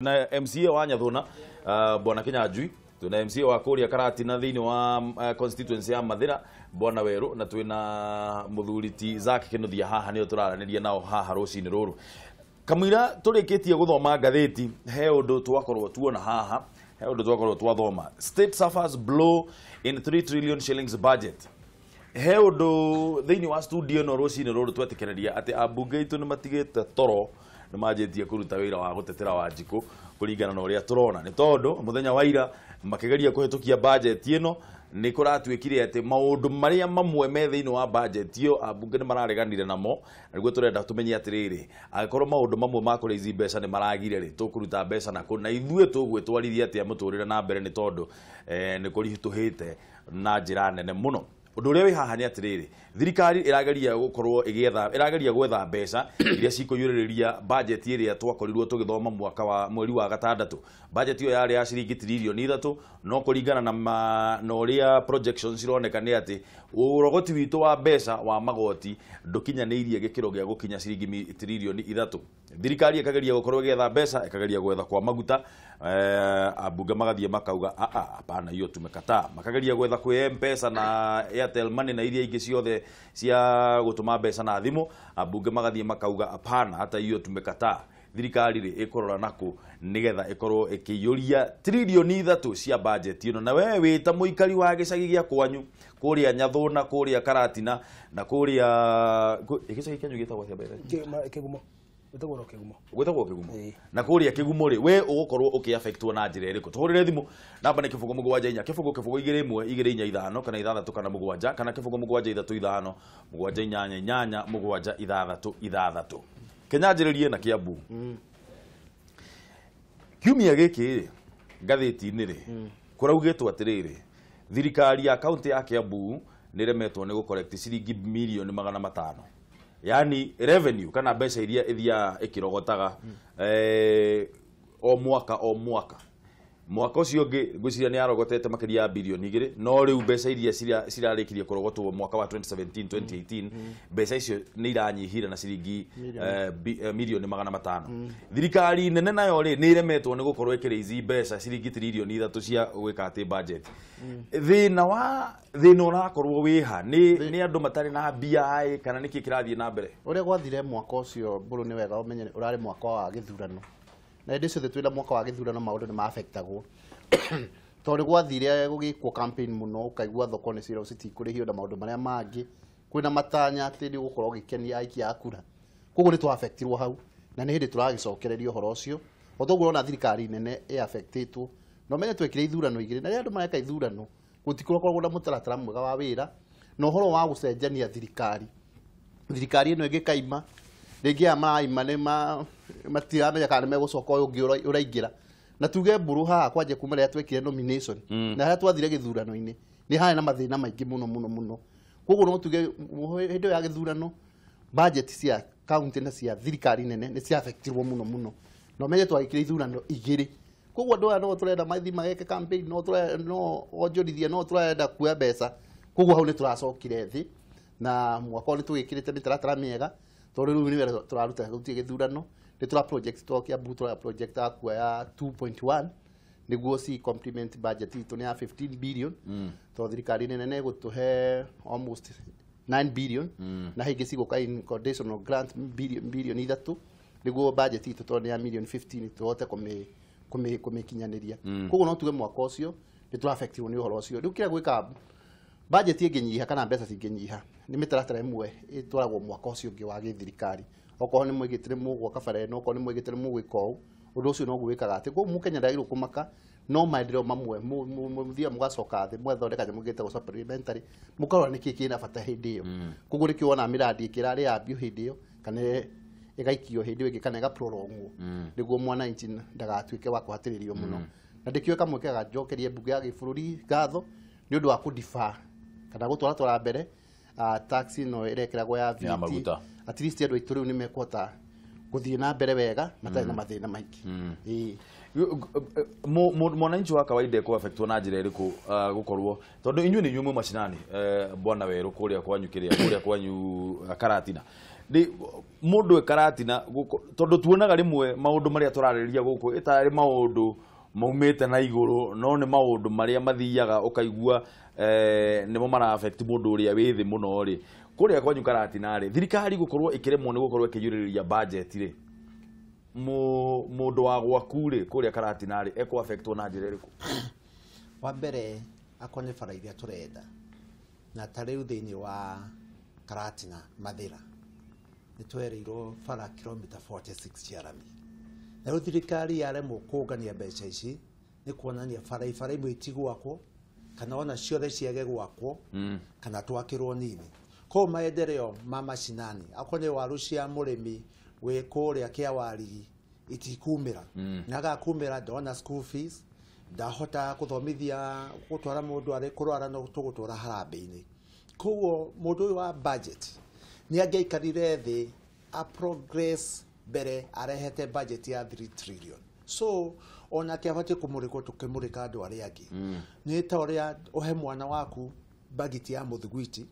Na MCA wa Nyathuna, bwana Kinyanjui, twina MCA wa kuria Karatina thiini wa constituency ya Mathira, bwana Weru, na twina muthuri ti Zack Kinuthia haha nio turaraniria nao haha rucini ruru. Kamwira turikitie guthoma ngathiti, he undu twakorwo tuona haha, he undu twakorwo twathoma: "State suffers blow in 3 trillion shillings budget." He undu thiini wa studio no rucini ruru twetikereria ati ambunge itu ni matigite toro, nĩ manjĩtie kũruta wĩra wa gũtetera Wanjikũ kũringana na ũrĩa tũrona, nĩ tondũ mũthenya wa ira makĩgeria kũhĩtũkia budget ĩno, nĩ kũratuĩkire atĩ maũndũ marĩa mamwe me thĩinĩ wa budget ĩyo ambunge nĩ marareganire namo. Na nĩguo tũrenda tũmenye atĩrĩrĩ, angĩkorwo maũndũ mamwe ma kũrĩa ici mbeca nĩ maragire rĩ, tũkũruta mbeca nakũ na ithuĩ tũgwĩtwarithia atĩa mũtũrĩre na mbere, nĩ tondũ nĩ kũritũhĩte na njĩra nene mũno. Ũndũ ũrĩa wĩ haha nĩ atĩrĩrĩ, thirikari ĩrageria gũkorwo ĩgĩetha, ĩrageria gwetha mbeca iria cikũiyũrĩrĩria budget ĩrĩa twakorirwo tũgĩthoma mwaka wa mweri wa gatandatũ. Budget ĩyo yarĩ ya ciringi 3 trillion, no kũringana na ũrĩa projections cironeka nĩ atĩ ũrogoti witũ wa mbeca wa magoti ndũkinyanĩirie gĩkĩro gĩa gũkinya ciringi 3 trillion. Thirikari ĩkageria gũkorwo ĩgĩetha mbeca, ĩkageria gwetha kwa maguta, ambunge magathiĩ makauga, "Ah ah, hapana, hiyo tumekataa." Makageria gwetha kwĩ M-Pesa na Airtel Money na iria ingĩ ciothe cia gũtũma mbeca na thimũ, ambunge magathiĩ makauga, "Hapana, hata hiyo tumekataa." Thirikari rĩ, ĩkũrora nakũ nĩgetha ĩkorwo ĩkĩiyũria 3 trillion cia budget ĩno? Na we wĩ ta mũikari wa gĩcagi gĩa kwanyu kũrĩa Nyathũna, kũrĩa Karatina na kũrĩa gĩcagi kĩanyu gĩtagwo atĩa, by the way? Kĩgumo. Gwĩtagwo ro Kĩgumo. Gwĩtagwo Kĩgumo? Ĩĩ. Na kũrĩa Kĩgumo rĩ, we ũgũkorwo ũkĩaffectwo na njĩra ĩrĩkũ? Tũhũrĩre thimũ, namba nĩ 074 0 0 2 1 2 4 5 kana 6 kana 7 kana 0 7 3 5 7 8 8 7 6 6. Kenya njĩrĩrie na Kiambu. Kiumia gĩkĩ rĩ, ngathĩti-inĩ rĩ, kũraugĩtwo atĩrĩrĩ, thirikari ya kaunti ya Kiambu nĩ ĩremetwo nĩ gũcollect ciringi 500 mirioni, yani revenue kana mbeca iria ithiaga ĩkĩrogotaga o mwaka o mwaka. Mwaka ũcio ũngĩ ngwĩciria nĩ yarogotete makĩria ya 2 birioni, no rĩu mbeca iria cirarĩkirie kũrogotwo mwaka wa 2017 2018, mbeca icio nĩ iranyihire na ciringi 500 mirioni. Thirikari nene nayo rĩ, nĩ ĩremetwo nĩ gũkorwo ĩkĩraise mbeca ciringi 3 trillion cia gwĩka atĩ budget. Thĩna wa thĩna ũrakorwo wĩha? Nĩ andũ matarĩ na mbia ĩ, kana nĩkĩ kĩrathiĩ na mbere? Ũrĩa gwathire mwaka ũcio, mbũrũ, nĩ wega ũmenye ũrarĩ mwaka wa gĩthurano, na hĩndĩ ciothe twĩna mwaka wa gĩthurano maũndũ nĩ maaffectagwo, tondũ gwathire gũgĩkwo campaign mũno, ũkaigua thoko nĩ cirwo citikũrĩhio na maũndũ marĩa mangĩ, kwĩna matanya atĩ nĩ ũgũkorwo ũgĩkenia aikia a kura. Koguo nĩ twaffectirwo hau, na nĩ hĩndĩ tũragĩcokereria ũhoro ũcio. O toguo ũrona thirikari nene ĩaffectĩtwo, na ũmenye twekire ithurano igĩrĩ, na rĩrĩa andũ mareka ithurano gũtikoragwo na mũtaratara mwega wa wĩra na ũhoro wa gũcenjania thirikari. Thirikari ĩno ĩngĩkaima rĩngĩ, aya maraima nĩ matiramenya kana nĩ megũcoka ũyũ ũngĩ ũraingĩra. Na tuge mbũrũ haha kwanja kuma rĩrĩa twekire nomination na harĩa twathire gĩthurano-inĩ, nĩ harĩ na mathĩna maingĩ mũno mũno mũno. Koguo no tuge hĩndĩ ĩyo ya gĩthurano budget cia county na cia thirikari nene nĩ ciaffectirwo mũno mũno. Na ũmenye twagĩkire ithurano igĩrĩ, koguo andũ aya no tũrenda mathiĩ mageke campaign, no tũrenda no onjorithia, no tũrenda kuoya mbeca. Koguo hau nĩ tũracokire thĩ, na mwaka ũyũ nĩ tũgĩkĩrĩte mĩtaratara mĩega, tondũ rĩu nĩ wĩra tũraruta gũtirĩ gĩthurano. Nĩ tũra project to Kiambu, tũra project ya kuoya 2.1 nĩguo ci complement budget itũ nĩ ya 15 billion, tondũ thirikari nene nĩ ĩgũtũhe almost 9 billion, na hingĩ cigũka in conditional grant 3 billion nĩguo budget itũ, tondũ nĩ ya million 15, tũhote kũmĩkinyanĩria. Koguo no tuge mwaka ũcio nĩ tũraffectirwo nĩ ũhoro ũcio. Rĩu kĩrĩa gwĩka, budget ĩngĩnyiha kana mbeca cingĩnyiha, nĩ mĩtaratara ĩmwe ĩtwaragwo mwaka ũcio ũngĩ wa gĩthirikari. Okorwo nĩ mwĩgĩte nĩ mũgwaka bara ĩno, okorwo nĩ mwĩgĩte nĩ mũgwĩka ũũ, ũndũ ũcio noguo wĩkaga atĩ. Koguo mũkenya ndagĩrĩirwo kũmaka, no maendeleo mamwe mũthiaga mũgacoka thĩ, mũgathondeka nyamũ ĩtagwo supplementary, mũkarora nĩkĩ kĩna bata hĩndĩ ĩyo. Koguo nĩkĩo wona mĩrandi ĩngĩ ĩrarĩ yambio hĩndĩ ĩyo kana ĩgaikio hĩndĩ ĩyo ĩngĩ kana ĩgaprolongwo nĩguo mwananchi ndagatuĩke wa kũhatĩrĩrio mũno. Na ndĩkĩoe kamweke ganjokerie mbunge ya gĩbũrũri ngatho nĩ ũndũ wa kũdefer kana gũtwaratwara mbere tax ĩno ĩrekĩragwo ya Ya VAT. Maguta. At least andũ aitũ rĩu nĩ mekũhota gũthiĩ na mbere wega matarĩ na mathĩna maingĩ. Ĩĩ. Mwananchi wa kawaida ekũ na njĩra ĩrĩkũ, gũkorwo tondũ inyuĩ nĩ inyuĩ mwĩ macinani, bwana Werũ, kũrĩa kwanyu kĩrĩa kũrĩa kwanyu, Karatina? Nĩ mũndũ e Karatina tondũ tuonaga rĩmwe maũndũ marĩa tũrarĩrĩria gũkũ ĩtarĩ maũndũ maumĩte na igũrũ, no nĩ maũndũ marĩa mathiaga ũkaigua nĩmo mara affect mũndũ ũrĩa wĩ thĩ mũno rĩ. Kũrĩa kwanyu Karatina rĩ, thirikari gũkorwo ĩkĩremwo nĩ gũkorwo ĩkĩiyũrĩrĩria budget rĩ, mũndũ wa gwaku rĩ kũrĩa Karatina rĩ ekũ affectwo na njĩra ĩrĩkũ? Wa mbere akorwo nĩ bara iria tũrenda, na ta rĩu thĩinĩ wa Karatina Mathĩra nĩ twerĩirwo bara kilomita 46 cia rami, na rĩu thirikari yaremwo kũngania mbeca ici nĩ kuonania bara imwe itigwakwo kana ona ciothe ciage gwakwo kana twakĩrwo nini. Koguo maendeleo ma macinani akorwo nĩ waru cia mũrĩmi wĩ kũrĩa Kĩawarigi itikumĩra, na agakumĩra ndona school fees, ndahota gũthomithia gũtwara mũndũ arĩ kũrwara no tũgũtwara harambĩ-inĩ. Koguo mũndũ ũyũ wa budget nĩ angĩaikarire thĩ a progress mbere arehete budget ya 3 trillion. So onake abatiĩ kũmũrĩkwo tũkĩmũrĩka andũ arĩa angĩ. Nĩ ta ũrĩa ũhe mwana waku bagiti ya mũthugwiti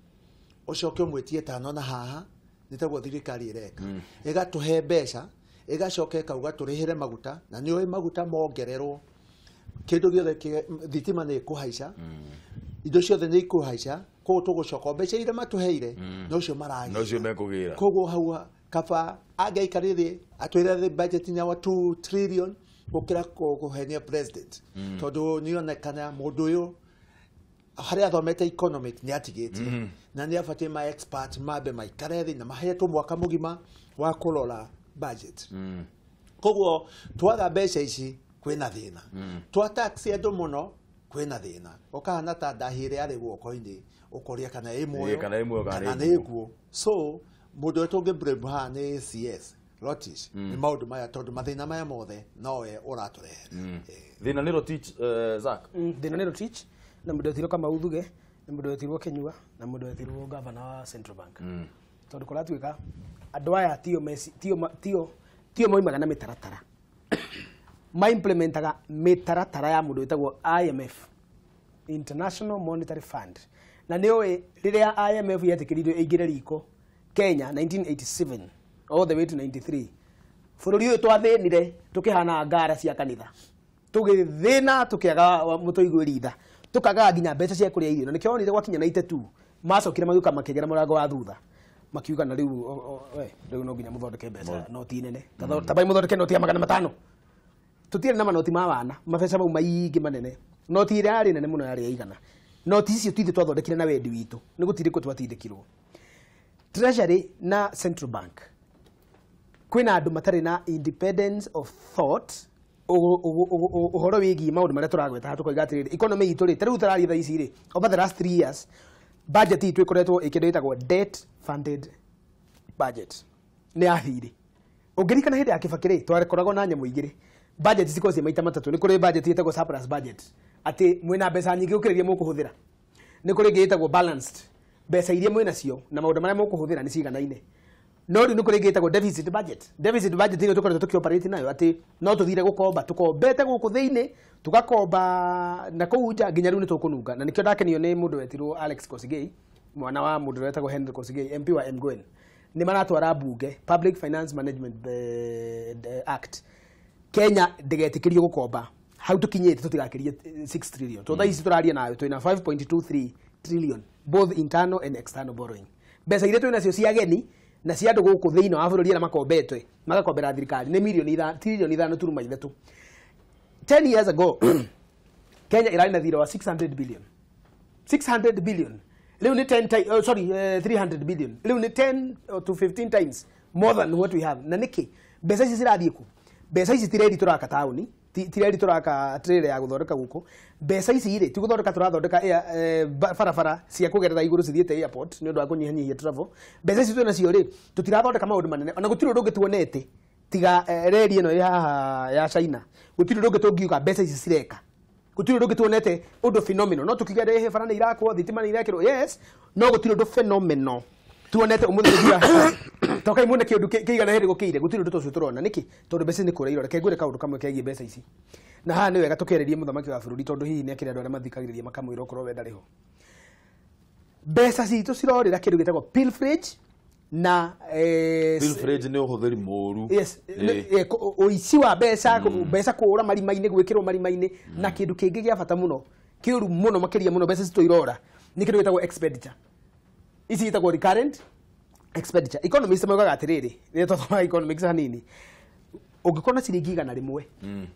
ũcoke ũmwĩtie tano na haha, nĩ taguo thirikari ĩreka. Ĩgatũhe mbeca, ĩgacoka ĩkauga tũrĩhĩre maguta, na nĩ ũĩ maguta mongererwo kĩndũ gĩothe, thitima nĩ ĩkũhaica, indo ciothe nĩ ikũhaica, koguo tũgũcoka mbeca iria matũheire nocio maragĩra, nocio mekũgĩra. Koguo hau kaba angĩaikarire thĩ atwĩre thĩ budget ya 2 trillion gũkĩra kũhenia president, tondũ nĩonekana mũndũ ũyũ harĩa athomete economic nĩ atigĩtie, na nĩ abatiĩ ma expert mambe maikare thĩ na mahetwo mwaka mũgima wa kũrora budget. Koguo twaga mbeca ici kwĩna thĩna, twa tax andũ mũno kwĩna thĩna, ũkahana ta ndahi ĩrĩa yarĩ guoko-inĩ ũkoria kana ĩ muoyo kana nĩ nguo. So mũndũ ũrĩa tũngĩ blame haha nĩ CS Rotich nĩ maũndũ maya, tondũ mathĩna maya mothe nowe ũratũrehere. Thĩna nĩ Rotich, Zack? Thĩna nĩ Rotich na mũndũ wetirwo Kamau Thuge, na mũndũ wetirwo Kinyua, na mũndũ wetirwo governor wa Central Bank. Tondũ kũratuĩka andũ aya tio moimaga na mĩtaratara, ma-implementaga mĩtaratara ya mũndũ wĩtagwo IMF, International Monetary Fund. Na nĩ ũĩ rĩrĩa IMF yetĩkĩririo ĩingĩre riko Kenya 1987 all the way to 93, bũrũri ũyũ twathĩnire tũkĩhana ngara cia kanitha, tũgĩthĩna tũkĩaga mũtũiguĩri tha, tũkagaga nginya mbeca cia kũrĩa irio. Na nĩkĩo wonire gwakinya 92 macokire magĩũka makĩgera mũrango wa thutha makiuga na rĩu we rĩu no nginya mũthondeke mbeca noti nene, tabai mũthondeke noti ya 500. Tũtiarĩ na manoti ma wana, mabeca mau maingĩ manene. Noti ĩrĩa yarĩ nene mũno yarĩ ya igana. Noti icio ti ithuĩ twathondekire na wendi witũ, nĩ gũtindĩkwo twatindĩkirwo. Treasury na Central Bank kwĩna andũ matarĩ na independence of thought ũhoro wĩgiĩ maũndũ marĩa tũragweta haha, tũkoiga atĩrĩrĩ economy itũ rĩ, ta rĩu tũraria thaa ici rĩ, over the last 3 years budget itũ ĩkoretwo ĩkĩndũ ĩtagwo debt funded budget, nĩ ya thirĩ. Ũngĩririkana hĩndĩ ya Kibaki rĩ, twakoragwo na nyamũ igĩrĩ, budget cikoragwo ciĩ maita matatũ. Nĩ kũrĩ budget ĩtagwo surplus budget, atĩ mwĩna mbeca nyingĩ gũkĩra iria mũkũhũthĩra. Nĩ kũrĩ ĩngĩ ĩtagwo balanced, mbeca iria mwĩnacio na maũndũ marĩa mũkũhũthĩra nĩ ciganaine. No rĩu nĩ kũrĩ ĩngĩ ĩtagwo deficit budget. Deficit budget ĩyo tũkoretwo tũkĩoperate nayo, atĩ no tũthire gũkomba, tũkombete gũkũ thĩinĩ, tũgakomba na kũu nja nginya rĩu nĩ tũkũnunga. Na nĩkĩo ndakenio nĩ mũndũ wetirwo Alex Kosigei, mwana wa mũndũ wetagwo Henry Kosigei, MP wa Mgwen. Nĩ maratwara mbunge Public Finance Management Act, Kenya ndĩgetĩkĩrio gũkomba hau tũkinyĩte tũtigakĩrie 6 trillion. Tondũ thaa ici tũraria nawe twĩna 5.23 trillion both internal and external borrowing. Mbeca iria twĩnacio cia ageni na cia andũ gũkũ thĩinĩ wa bũrũri arĩa makombetwe magakombera thirikari nĩ mirioni trilioni 5.3. 10 years ago Kenya ĩrarĩ na thirĩ wa 600 billion. 600 billion. Rĩu nĩ 10 sorry 300 billion. Rĩu nĩ 10 to 15 times more than what we have. Na nĩkĩ mbeca ici cirathiĩ kũ? Mbeca ici ti reri tũraka taũni, ti reri tũraka trailer ya gũthondeka gũkũ. Mbeca ici rĩ ti gũthondeka tũrathondeka barabara cia kũgerera igũrũ cithiĩte airport nĩ ũndũ wa kũnyihanyihia travel. Mbeca ici twĩnacio rĩ tũtirathondeka maũndũ manene, ona gũtirĩ ũndũ ũngĩ tuonete tiga reri ĩno ĩ haha ya China. Gũtirĩ ũndũ ũngĩ tũngiuga mbeca ici cireka. Gũtirĩ ũndũ ũngĩ tuonete ũndũ phenomenal. No tũkiuge rĩ bara nĩ irakwo, thitima nĩ irekĩrwo, yes, no gũtirĩ ũndũ phenomenal tuonete ũmũthĩ tũthiaga tokai muone kĩũndũ kĩigana hĩndĩ gũkĩire. Gũtirĩ ũndũ ũcio tũrona. Nĩkĩ? Tondũ mbeca nĩ kũrĩa irora. Reke ngwĩre kaũndũ kamwe kegiĩ mbeca ici, na haha nĩ wega tũkĩarĩrie mũthamaki wa bũrũri, tondũ hihi nĩ akĩrĩ andũ arĩa mathikagĩrĩria makamwĩra okorwo we ndarĩ ho. Mbeca citũ cirorĩra kĩndũ gĩtagwo pilferage Na pilferage nĩ ũhũthĩri mũru. Yes, ũici wa mbeca, mbeca kũũra marima-inĩ, gwĩkĩrwo marima-inĩ. Na kĩndũ kĩngĩ gĩa bata mũno kĩũru mũno makĩria mũno mbeca citũ irora nĩ kĩndũ gĩtagwo expenditure. Ici gĩtagwo recurrent expenditure. Economists maugaga atĩrĩrĩ, rĩrĩa twathomaga economics hanini, ũngĩkorwo na ciringi 100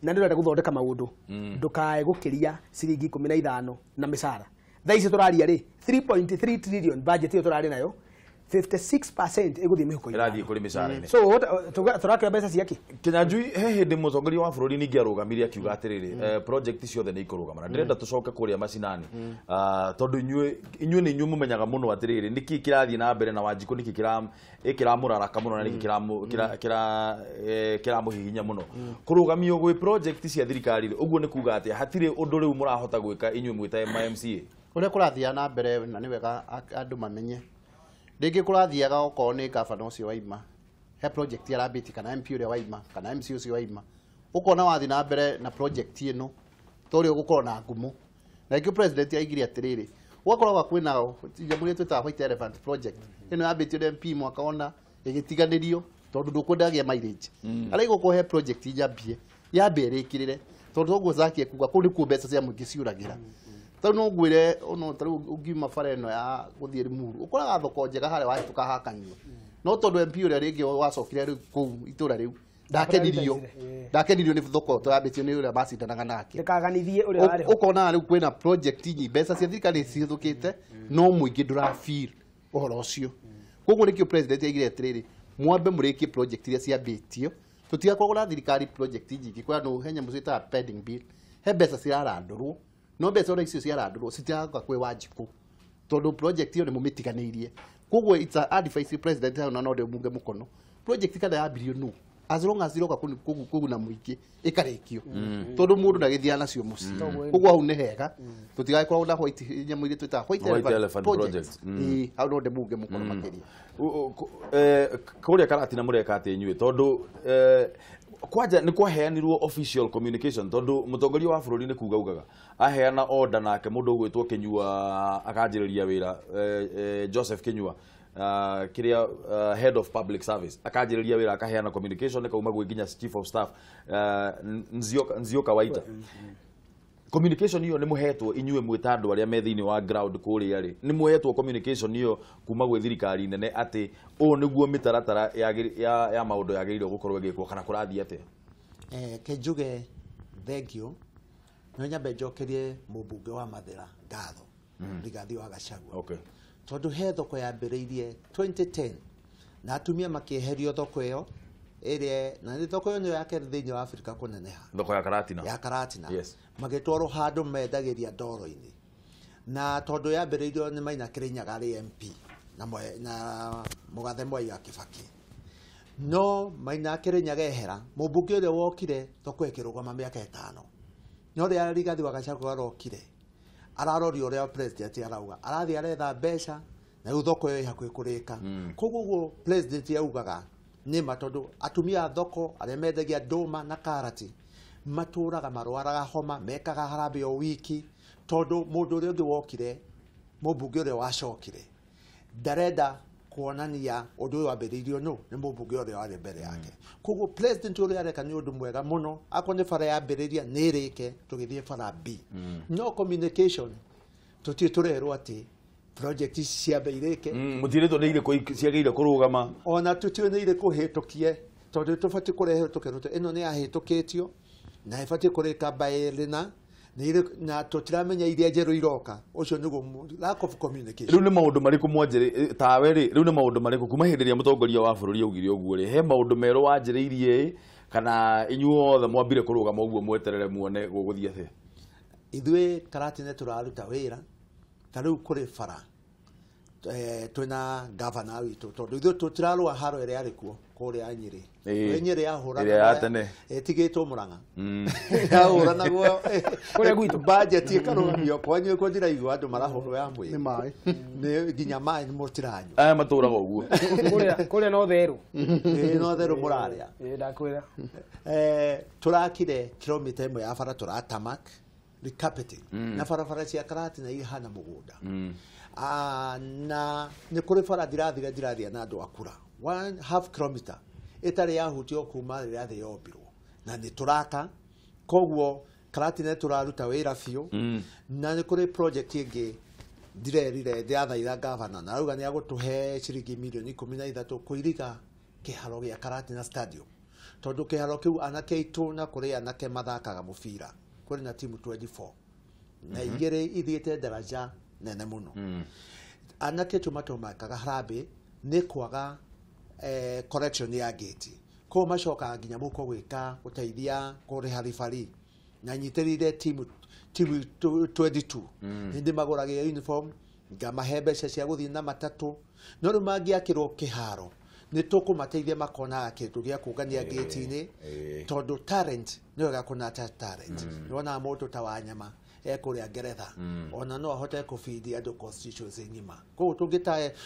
na nĩ ũrenda gũthondeka maũndũ, ndũkae gũkĩria ciringi 15 na mĩcara. Thaa ici tũraria rĩ, 3.3 trillion budget ĩyo tũrarĩ nayo, 56% ĩgũthiĩ mĩhuko-inĩ. Ĩrathiĩ kũrĩ mĩcara-inĩ. So tũrakĩoya mbeca ciake. Kinyanjui, he hĩndĩ mũtongoria wa bũrũri ningĩ arũgamire akiuga atĩrĩrĩ, project ciothe nĩ ikũrũgama. Na ndĩrenda tũcoke kũrĩa macinani, tondũ inyuĩ nĩ inyuĩ mũmenyaga mũno atĩrĩrĩ nĩkĩ kĩrathiĩ na mbere na Wanjikũ, nĩkĩ kĩramũraraka mũno na nĩkĩ kĩramũhihinya mũno. Kũrũgamio gwĩ project cia thirikari rĩ, ũguo nĩ kuga atĩa? Hatirĩ ũndũ rĩu mũrahota gwĩka inyuĩ mwĩ ta MCA? Ũrĩa kũrathiaga na mbere, na nĩ wega andũ mamenye, rĩngĩ kũrathiaga okorwo nĩ gavana ũcio waima he project arambĩtie, kana MP ũrĩa waima, kana MC ũcio waima, ũkona wathiĩ na mbere na project ĩno ta ũrĩa ũgũkorwo na ngumo. Na nĩkĩo president aigire atĩrĩrĩ, ũgakoragwo kwĩna nyamũ ĩrĩa twĩtaga white elephant project, ĩno yambĩtio nĩ MP mwaka ona ĩgĩtiganĩrio tondũ ndũkwenda gĩa mileage. Araiga ũkorwo he project nyambie yambe ĩrĩkĩrĩre, tondũ ũguo Zaki ekuga kũu nĩkuo mbeca cia mũingĩ ciũragĩra. Tondũ no ngwĩre ono ta rĩu ũngiuma bara ĩno ya gũthiĩ Limuru, ũkoraga thoko njega harĩa wahĩtũka hakanyua, no tondũ MP ũrĩa rĩngĩ wacokire rĩu kũu itũra rĩu ndakenirio nĩ thoko to yambĩtio nĩ ũrĩa macindanaga nake, ndakaganithie ũrĩa warĩ ho. Ũkona rĩu kwĩna project nyingĩ, mbeca cia thirikari cihĩtũkĩte, no mũingĩ ndũrafeel ũhoro ũcio. Koguo nĩkĩo president aigire atĩrĩrĩ, mwambe mũrĩkie project iria ciambĩtio, tũtigakoragwo na thirikari project nyingĩ. Kwa andũ he nyamũ ciĩtaga pending bill, he mbeca cirarandũrwo, no mbeca ona icio ciarandũrwo citiragoka kwĩ Wanjikũ tondũ project ĩyo nĩ mũmĩtiganĩirie. Koguo it's a advice president hau, na no ndĩmunge mũkono, project kana yambirio no as long as iroka kũguna mũingĩ ĩkarĩkio, tondũ mũndũ ndagĩthiaga nacio mũciĩ. Koguo hau nĩ hega tũtigagĩkoragwo na white nyamũ iria twĩtaga white elephant project. Hau no ndĩmunge mũkono makĩria. Kũrĩa Karatina mũreka atĩ inyuĩ, tondũ kwanja nĩ kwaheanirwo official communication, tondũ mũtongoria wa bũrũri nĩ kuga ugaga aheana order nake mũndũ ũgwĩtwo Kinyua akanjĩrĩria wĩra, Joseph Kinyua, kĩrĩa head of public service akanjĩrĩria wĩra, akaheana communication ĩkauma gwĩ nginya chief of staff Nzioka Waita. Communication iyo nĩ mũhetwo inyuĩ mwĩ ta andũ arĩa me thĩinĩ wa ground kũrĩa rĩ, nĩ mũhetwo communication iyo kuma gwĩ thirikari nene atĩ ũũ nĩguo mĩtaratara ya maũndũ yagĩrĩirwo gũkorwo ĩgĩkwo, kana kũrathiĩ atĩa? Ke njuge thank you, no nyambe njokerie mũmbunge wa Mathĩra ngatho, Rigathi wa Gachagua. Tondũ he thoko yambĩrĩirie 2010 na atumia makĩeherio thoko ĩyo ĩrĩa, na nĩ thoko ĩyo nĩyo ya kerĩ thĩinĩ wa Afrika kũneneha, thoko ya Karatina, ya Karatina. Yes. Magĩtwarwo handũ mendagĩria ndoro-inĩ, na tondũ yambĩrĩirio nĩ Maina Kĩrĩnyaga arĩ MP na mũgathe Mwai wa Kibaki, no Maina Kĩrĩnyaga ehera, mũmbunge ũrĩa wokire thoko ĩkĩrũgama mĩaka 5, no rĩrĩa Rigathi wa Gachagua arokire araroria ũrĩa president arauga, arathiĩ aretha mbeca na rĩu thoko ĩyo ĩ hakuhĩ kũrĩka. Koguo ũguo president augaga nĩma, tondũ atumia a thoko arĩa mendagia ndũma na karati matũraga marwaraga homa, mekaga harambee o wiki, tondũ mũndũ ũrĩa ũngĩ wokire, mũmbunge ũrĩa wacokire ndarenda kuonania ũndũ ũyũ wambĩrĩirio nũ nĩ mũmbunge ũrĩa warĩ mbere yake. Koguo president ũrĩa areka nĩ ũndũ mwega mũno, akorwo nĩ bara yambĩrĩria nĩ ĩrĩke, tũgĩthiĩ bara B. No communication tũtirĩ tũrerwo atĩ project ici ciambe irĩke. Mũtirĩtwo nĩ irĩkũ ciagĩrĩire kũrũgama, ona tũtiũĩ nĩ irĩkũ hĩtũkie, tondũ tũbatiĩ kũrehe tũkerwo ĩno nĩ yahĩtũkĩtio na ĩbatiĩ kũrĩka by rĩna, na tũtiramenya iria njerũ iroka. Ũcio nĩguo lack of communication. Rĩu nĩ maũndũ marĩkũ mwanjĩrĩ tawe rĩ, rĩu nĩ maũndũ marĩkũ kuma hĩndĩ ĩrĩa mũtongoria wa bũrũri augire ũguo rĩ, he maũndũ merũ wanjĩrĩirie kana inyuĩ othe mwambire kũrũgama ũguo mweterere muone gũgũthiĩ atĩa? Ithuĩ Karatina tũraruta wĩra ta rĩu kũrĩ bara twĩna gavana witũ, tondũ ithuĩ tũtirarũa haro ĩrĩa yarĩ kuo kũrĩa Nyĩrĩ. Nyĩrĩ yahũranaga ĩrĩa ya tene ĩtigĩtwo Mũrang'a, yahũranagwo kũrĩa gwitũ, budget ĩkarũgamio kwanyu ĩkuo, ndiraigua andũ marahũrwo ya mwĩrĩ nĩ maĩ, nĩ nginya maĩ nĩ mũtiranyua. Aya matũraga ũguo kũrĩa no therũ, no therũ mũrarĩa. Ndakwĩra tũrakire kilomita ĩmwe ya bara tũratamak Recarpeting na barabara cia Karatina ihana mũgũnda. Na nĩ kũrĩ bara ndirathire ndiraria na andũ akura 1.5 kilometer ĩtarĩ yahutio kuma rĩrĩa thĩ yombirwo na nĩ tũraka koguo Karatina tũraruta wĩra biũ. Na nĩ kũrĩ project ĩngĩ ndirerire ndĩrathaitha gavana na arauga nĩ agũtũhe ciringi milioni 13 kũiriga kĩharo gĩa Karatina Stadium tondũ kĩharo kĩu anake aitũ na kũrĩ anake mathakaga mũbira kũrĩ na timu 24 na igĩrĩ ithiĩte daraja nene mũno. Anake aitũ matũmakaga harambĩ nĩ kwaga correction ya gate koguo macokaga nginya mũhuko gwĩka gũteithia kũrĩha ribari na nyitĩrĩire timu 22 nĩ ndĩmagũragĩra uniform ngamahe mbeca cia gũthiĩ na matatũ no rĩu mangĩakĩrwo kĩharo nĩ tũkũmateithia makonaga kĩndũ gĩa kũngania gate-inĩ tondũ talent nĩ wega kũnata talent. Nĩ wonaga mũndũ ta Wanyama ekũrĩa Ngeretha ona no ahote kũbindi andũ constituency ng'ima. Koguo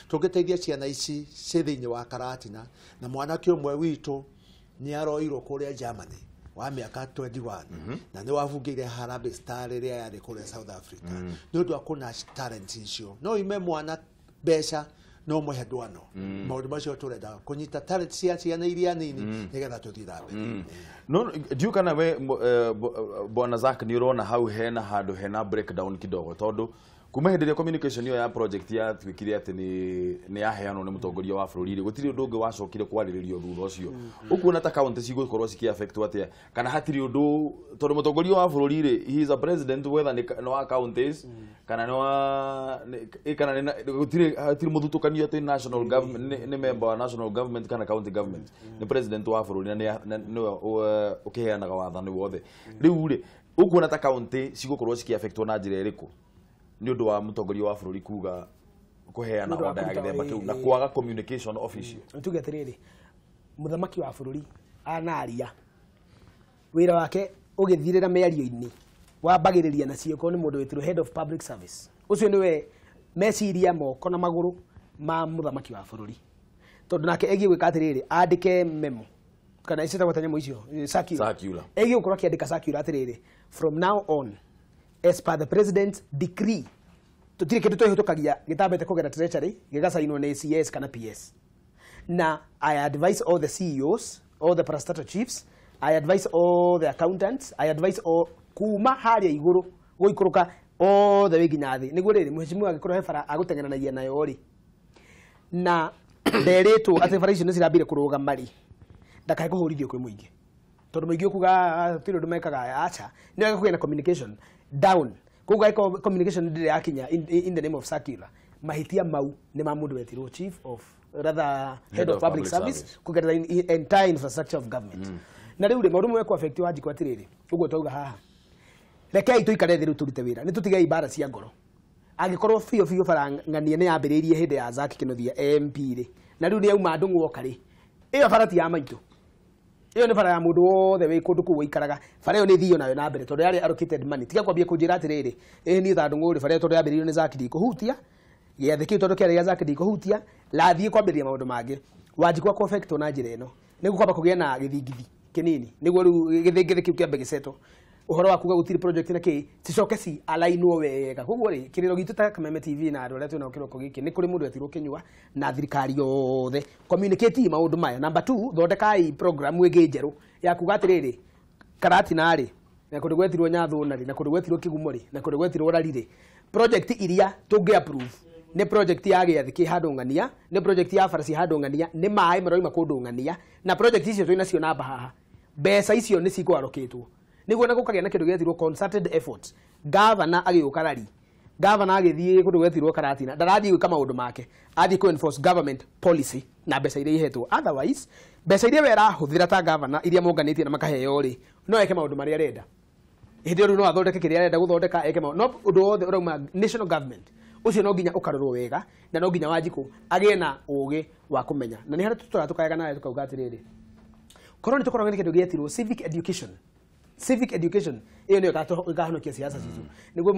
tũngĩteithia ciana ici ciĩ thĩinĩ wa Karatina na mwanake ũmwe witũ nĩ aroirwo kũrĩa Germany wa mĩaka 21 na nĩ wabungĩire Harambee Star rĩrĩa yarĩ kũrĩa South Africa nĩ ũndũ wa kũna talent icio. No ime mwana mbeca no mũhe ndwano maũndũ macio tũrenda kũnyita talent cia ciana iria nini nĩgetha tũthiĩ na mbere. No ndiũ kana we bwana Zack nĩ ũrona hau hena handũ hena breakdown kidogo tondũ kuma hĩndĩ ĩrĩa communication ĩyo ya project yatuĩkire atĩ nĩ yaheanwo nĩ mũtongoria wa bũrũri rĩ gũtirĩ ũndũ ũngĩ wacokire kwarĩrĩrio thutha ũcio. Ũkuona ta county cigũkorwo cikĩ-affectwo atĩa kana hatirĩ ũndũ tondũ mũtongoria wa bũrũri rĩ he is a president whether nĩ wa counties kana nĩ wa kana gũtirĩ hatirĩ mũthutũkanio atĩ national government nĩ member wa national government kana county government nĩ president wa bũrũri na nĩwe ũkĩheanaga wathani wothe. Rĩu rĩ ũkuona ta county cigũkorwo cikĩ-affectwo na njĩra ĩrĩkũ nĩ ũndũ wa mũtongoria wa bũrũri kuga kũheana order ya gĩthemba kĩu na kwaga communication official? Tuge atĩrĩrĩ, mũthamaki wa bũrũri anaria wĩra wake ũgĩthirĩra mĩario-inĩ wambagĩrĩria na ciĩko nĩ mũndũ wĩtirwo head of public service. Ũcio nĩwe meciria moko na magũrũ ma mũthamaki wa bũrũri tondũ nake egiĩ gwĩka atĩrĩrĩ andĩke memo kana icitagwo ta nyamũ icio circular egiĩ gũkorwo akĩandĩka circular atĩrĩrĩ from now on as per the president's decree tutire kindu twihitukagia gitambete kugera treasury gigacainwo ni CS kana PS. Na I advise all the CEOs, all the parastatal chiefs, I advise all the accountants, I advise all kuma haria iguru guikuruka all the way nginya thi niguo riri muheshimiwa agikorwo he bara agutengeranagia nayo ri na nderitwo ati bara icio nicirambire kurugama ri ndakae kuhurithio kwi muingi tondu muingi ukuga tiri undu mekaga acha ni wega kugĩa na communication down koguo angĩkorwo communication ndĩrĩ yakinya in the name of circular mahitia mau nĩ ma mũndũ wetirwo chief of rather head of public service kugerera entire infrastructure of government. Na rĩu rĩ maũndũ mamwe ku affect Wanjikũ atĩrĩrĩ ũguo twauga haha rekei tũikare thĩ rĩu tũrute wĩra nĩ tũtigei mbara cia ngoro angĩkorwo biũ biũ bara ng'ania nĩ yambĩrĩirie hĩndĩ ya Zack Kinuthia MP rĩ na rĩu nĩ yauma Ndung'u oka rĩ ĩyo bara ti ya maitũ ĩyo nĩ bara ya mũndũ wothe wĩ kũndũ kũu waikaraga bara ĩyo nĩ ĩthio nayo na mbere tondũ yarĩ allocated money tiga kwambia kũnjĩra atĩrĩrĩ ĩĩ niĩ ta Ndung'u rĩ bara ĩyo tondũ yambĩrĩirio nĩ Zack ndikũhutia gĩathĩ kĩu tondũ kĩarĩ gĩa Zack ndikũhutia lathiĩ kwambĩrĩria maũndũ mangĩ Wanjikũ akũ affectwo na njĩra ĩno nĩguo kwamba kũgĩa na gĩthingithi kĩnini nĩguo rĩu gĩthingithĩ kĩu kĩambe gĩcetwo ũhoro wa kuga gũtirĩ project na kĩ cicoke ci alainwo wega koguo rĩ kĩrĩro gitũ ta Kameme TV na andũ arĩa twĩnao kĩroko gĩkĩ nĩ kũrĩ mũndũ etirwo kĩnyua na thirikari yothe communicate maũndũ maya. Number 2 thondekai program ĩngĩ njerũ ya kuga atĩrĩrĩ Karatina rĩ na kũndũ gwetirwo Nyathũna rĩ na kũndũ gwetirwo Kĩgumo rĩ na kũndũ gwetirwo Rari rĩ project iria tũngĩ approve nĩ project ya gĩathĩ kĩ handũ ng'ania nĩ project ya bara ci handũ ng'ania nĩ maĩ maroima kũndũ ng'ania na project icio twĩnacio namba haha mbeca icio nĩ cikũarokĩtwo nĩguo na gũkagĩa na kĩndũ gĩetirwo concerted effort. Governor agĩũka Rari, governor agĩthiĩ kũndũ gwetirwo Karatina ndarathiĩ gwĩka maũndũ make athiĩ kũ enforce government policy na mbeca iria ihetwo otherwise mbeca iria we arahũthĩra ta governor iria monganĩtie na makaheo rĩ no eke maũndũ marĩa arenda hĩndĩ ĩyo rĩu no athondeke kĩrĩa arenda gũthondeka eke maũndũ no ũndũ wothe ũrauma national government ũcio no nginya ũkarorwo wega na no nginya Wanjikũ agĩe na ũgĩ wa kũmenya na nĩ harĩa tũtũraga tũkayaga nawe tũkauga atĩrĩrĩ korwo nĩ tũkoragwo na kĩndũ gĩetirwo civic education. Civic education ĩyo nĩyo ĩkahonokia siasa citũ nĩguo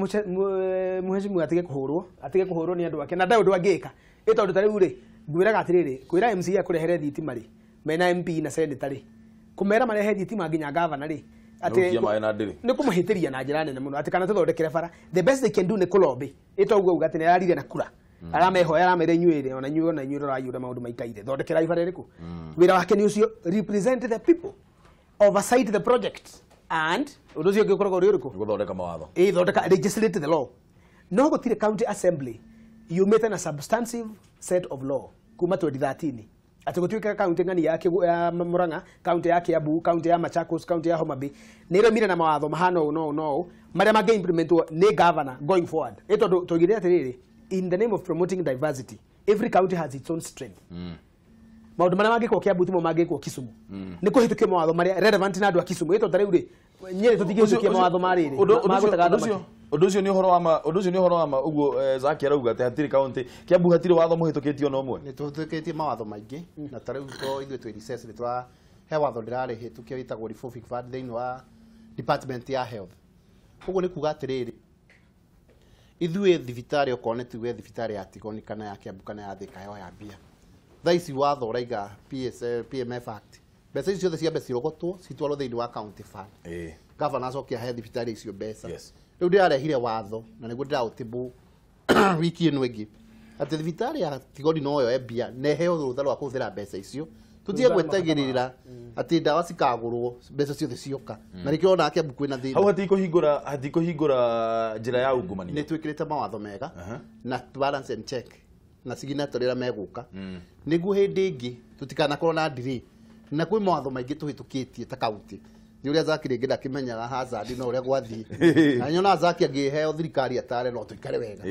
mũheshimiwa atige kũhũrwo nĩ andũ ake na ndarĩ ũndũ angĩka ĩ tondũ ta rĩu rĩ ngwĩraga atĩrĩrĩ kwĩra MCA akũrehere thitima rĩ mena MP na senator rĩ kũmera marehe thitima nginya gavana rĩ Atĩ nĩ kũmũhĩtĩria na njĩra nene mũno atĩ kana tũthondekere bara. The best they can do nĩ kũlobby. Ĩtoguo uga atĩ nĩ ararire na kura. Aramehoya aramera inyuĩ ona inyuĩ rorai ũrĩa maũndũ maikaire. Thondekerai bara ĩrĩkũ? Wĩra wake nĩ ũcio, represent the people, oversight the project, and ũndũ ũcio ũngĩ ũkoragwo ũrĩ ũrĩkũ? Gũthondeka mawatho. Ĩĩ, thondeka, legislate the law. No gũtirĩ county assembly yumĩte na substantive set of law kuma 2013. Atĩ gũtuĩke county ng'ani ya Murang'a, county ya Kiambu, county ya Machakos, county ya Homa Bay nĩ ĩremire na mawatho mahana ũũ no no marĩa mangĩ implementwo nĩ governor going forward. Ĩ tondũ tũigire atĩrĩrĩ, in the name of promoting diversity, every county has its own strength. Maũndũ marĩa mangĩkwo Kiambu timo mangĩkwo Kisumu. Nĩ kũhĩtũkio mawatho marĩa relevant na andũ a Kisumu. Ĩ tondũ ta rĩu rĩ, Nyĩrĩ tũtingĩhĩtũkia mawatho ma rĩrĩ ma gũtega thamaki. Ũndũ ũcio nĩ ũhoro wa ma, ũndũ ũcio nĩ ũhoro wa ma ũguo Zaki arauga atĩ hatirĩ county Kiambu hatirĩ watho mũhĩtũkĩtio na ũmwe. Nĩ tũhĩtũkĩtie mawatho maingĩ na ta rĩu to ithuĩ twĩ recess nĩ tũra he watho ndĩrarĩhĩtũkia wĩtagwo revolving fund thĩinĩ wa department ya health. Ũguo nĩ kuga atĩrĩrĩ, ithuĩ thibitarĩ okorwo nĩ tuge thibitarĩ ya Tigoni kana ya Kiambu kana ya Thika yo ya mbia. Thaa ici watho ũraiga PMF Act. Mbeca icio ciothe ciambe cirogotwo citwarwo thĩinĩ wa county fund. Governor acoke ahe thibitarĩ icio mbeca. Rĩu ndĩrarehire watho na nĩguo ndĩraũtĩbũ wiki ĩno ĩngĩ atĩ thibitarĩ ya Tigoni no yoe mbia na ĩheo rũtha rwa kũhũthĩra mbeca icio. Tũtige gwetagĩrĩra atĩ ndawa cikagũrwo mbeca ciothe cioka na nĩkĩo ona Kiambu kwĩna thĩna. Hau hatikũhingũra njĩra ya ungumania. Nĩ twĩkĩrĩte mawatho mega na balance and check na signatory arĩa megũka nĩguo hĩndĩ ĩngĩ tũtikanakorwo na delay. Na kwĩ mawatho maingĩ tũhĩtũkĩtie ta county. Nĩ ũrĩa Zaki rĩngĩ ndakĩmenyaga hazard no ũrĩa gwathiĩ. Na nyona Zaki angĩheo thirikari atare no tũikare wega.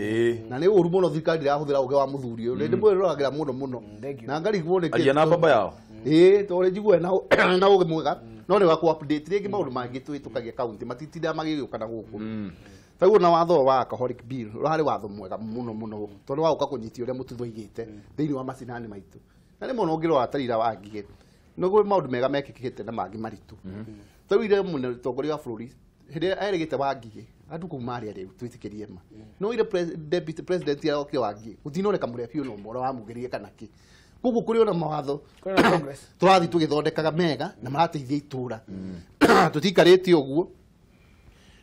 Na nĩ ũru mũno thirikari ndĩrahũthĩra ũgĩ wa mũthuri ũyũ. Nĩ ndĩmwĩroragĩra mũno mũno. Na ngarigwo nĩ Aria na baba yao. Ĩĩ, tondũ njiguaga na ũgĩ mwega. No nĩ wa kũ update rĩngĩ maũndũ mangĩ tũhĩtũkagia county matitindaga magĩgĩũka na gũkũ. Taguo na watho wa alcoholic bill ũrarĩ watho mwega mũno mũno tondũ wa gũka kũnyitia ũrĩa mũtutho aigĩte thĩinĩ wa macinani maitũ. Na rĩmwe ona ũngĩrora ta rira wa Ngigĩ nĩ kwĩ maũndũ mega mekĩkĩte na mangĩ maritũ. Tarĩu ire mũtongoria wa bũrũri hĩndĩ ĩrĩa erĩgĩte wa Ngigĩ andũ kũu marĩa rĩu twĩtĩkĩrie ma. No ire deputy president arokire wa Ngigĩ gũtinoneka mũrebi ũna ũmwe ũrĩa wamugĩrire kana kĩ. Koguo kũrĩ ona mawatho tũrathiĩ tũgĩthondekaga mega na marateithia itũra. Tũtikarĩte ũguo.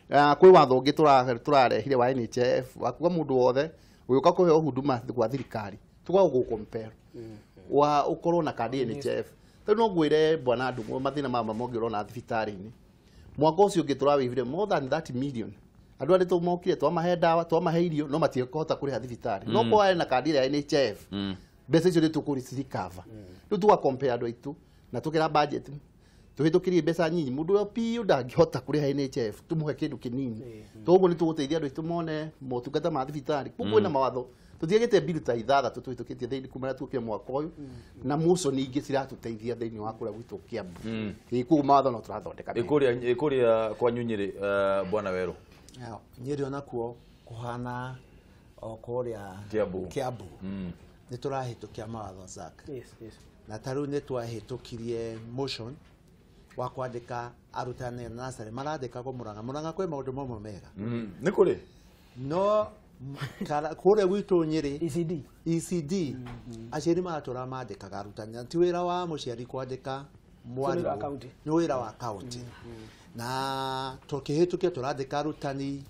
Kwĩ watho ũngĩ tũrarehire wa NHIF wa kuga mũndũ wothe ũgĩũka kũheo huduma gwa thirikari tũgaga gũgũ-compel wa ũkorwo na kandi ya NHIF. Tarĩu no ngwĩre bwana Ndung'u mathĩna maya mangĩ ũrona thibitarĩ-inĩ. Mwaka ũcio ũngĩ tũrawĩivire more than 30 million. Andũ arĩa tũmokire twamahe ndawa twamahe irio no matiekũhota kũrĩha thibitarĩ. No korwo arĩ na kandi ĩrĩa ya NHIF mbeca icio nĩ tũkũrĩ-recover. Rĩu tũga compare andũ aitũ na tũkĩra budget tũhĩtũkĩrie mbeca nyinyi mũndũ ũrĩa biũ ndangĩhota kũrĩha NHIF tũmũhe kĩndũ kĩnini. Toguo nĩ tũgũteithia andũ aitũ mone motungata ma thibitarĩ. Koguo kwĩna mawatho tũtiagĩte bill ta ithathatũ tũhĩtũkĩtie thĩinĩ kuma rĩrĩa tuokire mwaka ũyũ na motion ingĩ ciratũteithia thĩinĩ wa kũrĩa gwitũ Kiambu. Ĩĩ, koguo mawatho no tũrathondeka. Ĩkũrĩa kwanyu Nyĩrĩ, bwana Werũ. Nyĩrĩ onakuo kũhana o kũrĩa Kiambu. Kiambu. Nĩ tũrahĩtũkia mawatho Zack. Yes, yes. Na ta rĩu nĩ twahĩtũkirie motion wa kwandĩka arutani nursery marandĩkagwo Murang'a. Murang'a kwĩ maũndũ mamwe mega. Nĩ kũrĩ? No kũrĩa gwitũ Nyĩrĩ ECD. ECD aciari maratũra mandĩkaga arutani. Ti wĩra wa mũciari kwandĩka mwarimũ. Nĩ wĩra wa county. Na tũkĩhĩtũkia tũrandĩka arutani,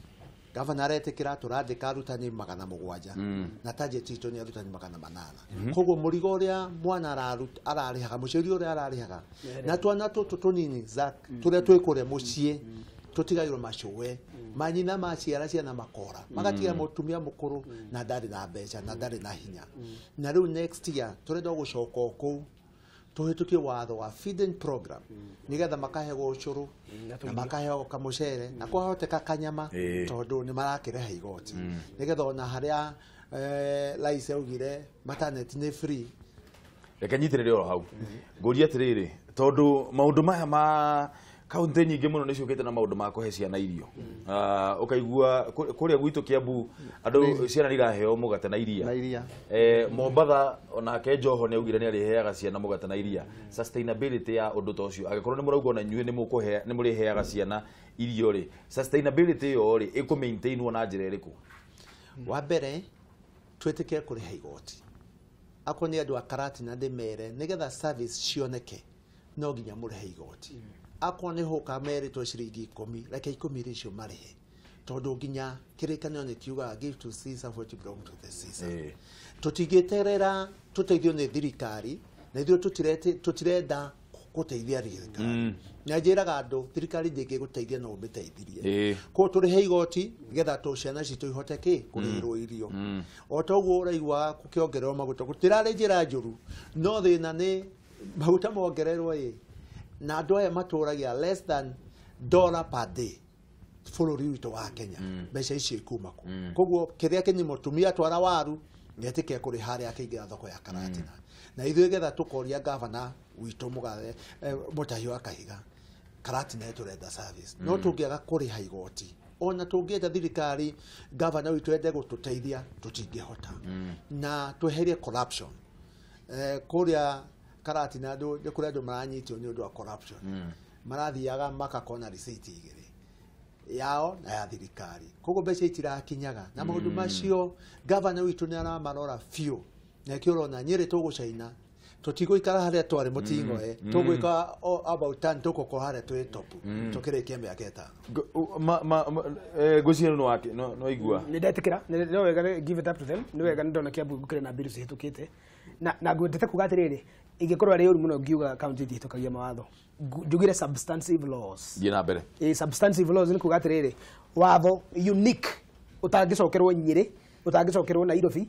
gavana aretĩkĩra tũrandĩka arutani 700 na target itũ nĩ arutani 800. Koguo mũrigo ũrĩa mwana ararĩhaga, mũciari ũrĩa ararĩhaga na twana tũtũ tũnini Zack tũrĩa twĩ kũrĩa mũciĩ tũtigagĩrwo macũwe manyina maciara ciana makora magatiga mũtumia mũkũrũ na ndarĩ na mbeca na ndarĩ na hinya. Na rĩu next year tũrenda gũcoka o kũu tũhĩtũkie watho wa feeding program nĩgetha makahegwo ũcũrũ na makaheo kamũcere na kwahoteka kanyama tondũ nĩ marakĩreha igoti nĩgetha ona harĩa rais augire maternity nĩ free. Reke nyitĩrĩre oro hau ngũrie atĩrĩrĩ tondũ maũndũ maya ma kaunti nyingĩ mũno nĩ ciũkĩte na maũndũ ma kũhe ciana irio. Ũkaigua kũrĩa gwitũ Kiambu andũ ciana nĩ iraheo mũgate na iria. Mombatha onake Joho nĩ augire nĩ arĩheaga ciana mũgate na iria. Sustainability ya ũndũ ta ũcio angĩkorwo nĩ mũrauga ona inyuĩ nĩ mũrĩheaga ciana irio rĩ, sustainability ĩyo rĩ ĩkũ maintainwo na njĩra ĩrĩkũ? Wa mbere twĩtĩkĩre kũrĩha igoti. Akorwo nĩ andũ a Karatina ndĩmere nĩgetha service cioneke no nginya mũrĩhe igoti. Akorwo nĩ hũka merĩtwo ciringi 10 reke 10 icio marĩhe tondũ nginya kĩrĩkanĩro nĩ kiugaga give to Caesar what belongs to the Caesar. Tũtingĩterera tũteithio nĩ thirikari na ithuĩ tũtirenda gũteithia thirikari. Na njĩraga andũ thirikari ndĩngĩgũteithia no ũmĩteithirie. Koguo tũrĩhe igoti nĩgetha tũ ciana citũ ihote kĩ kũrĩhĩrwo irio. O ta ũguo ũraigua gũkĩongererwo maguta gũtirarĩ njĩra njũru no thĩna nĩ maguta mongererwo ĩ na andũ aya matũragia less than dollar per day bũrũri witũ wa Kenya mbeca icio ikuma kũ. Koguo kĩrĩa kĩnyi mũtumia twara waru nĩetĩkĩre kũrĩha harĩa akĩingĩra thoko ya Karatina. Na ithuĩ getha tũkoria gavana witũ mũgathe Mũtahi wa Kahiga Karatina tũrenda service no tũngĩaga kũrĩha igoti ona tũngĩenda thirikari gavana witũ ende gũtũteithia tũtingĩhota. Na tweherie corruption kũrĩa Karatina andũ nĩ kũrĩ andũ maranyitwo nĩ ũndũ wa corruption. Marathiaga makakona receipt igĩrĩ yao na ya thirikari koguo mbeca itirakinyaga na maũndũ macio gavana witũ nĩ aramarora biũ na kĩo ũrona Nyĩrĩ tũgũcaina tũtigũikara harĩa twarĩ mũtingoe tũgwĩka about 10 tũgũkorwo harĩa twĩ top tũkĩrĩkia mĩaka 5. Ngwĩciria no wake no igua nĩ ndetĩkĩra no wega give it up to them nĩ wega nĩ ndona Kiambu gũkĩrĩ na bill cihĩtũkĩte na ngwendete kuga atĩrĩrĩ ingĩkorwo arĩ ũru mũno ngiuga county ĩtihĩtũkagia mawatho njugire substantive laws. Thiĩ na mbere. Substantive laws nĩ kuga atĩrĩrĩ watho unique ũtangĩcokerwo Nyĩrĩ ũtangĩcokerwo Nairobi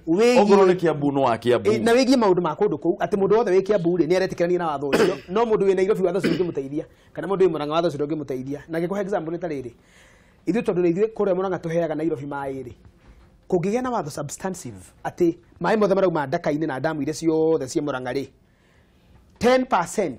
okorwo nĩ Kiambu no wa Kiambu na wĩgiĩ maũndũ ma kũndũ kũu atĩ mũndũ wothe wĩ Kiambu rĩ nĩ aretĩkĩrania na watho ũcio no mũndũ wĩ Nairobi watho ũcio ndũngĩmũteithia kana mũndũ wĩ Murang'a watho ũcio ndũngĩmũteithia. Na ngĩkũhe example nĩ ta rĩrĩ ithuĩ tondũ nĩ ithuĩ kũrĩa Murang'a tũheaga Nairobi maĩ rĩ kũngĩgĩa na watho substantive atĩ maĩ mothe marauma ndaka-inĩ na ndamu iria ciothe ciĩ Murang'a rĩ 10%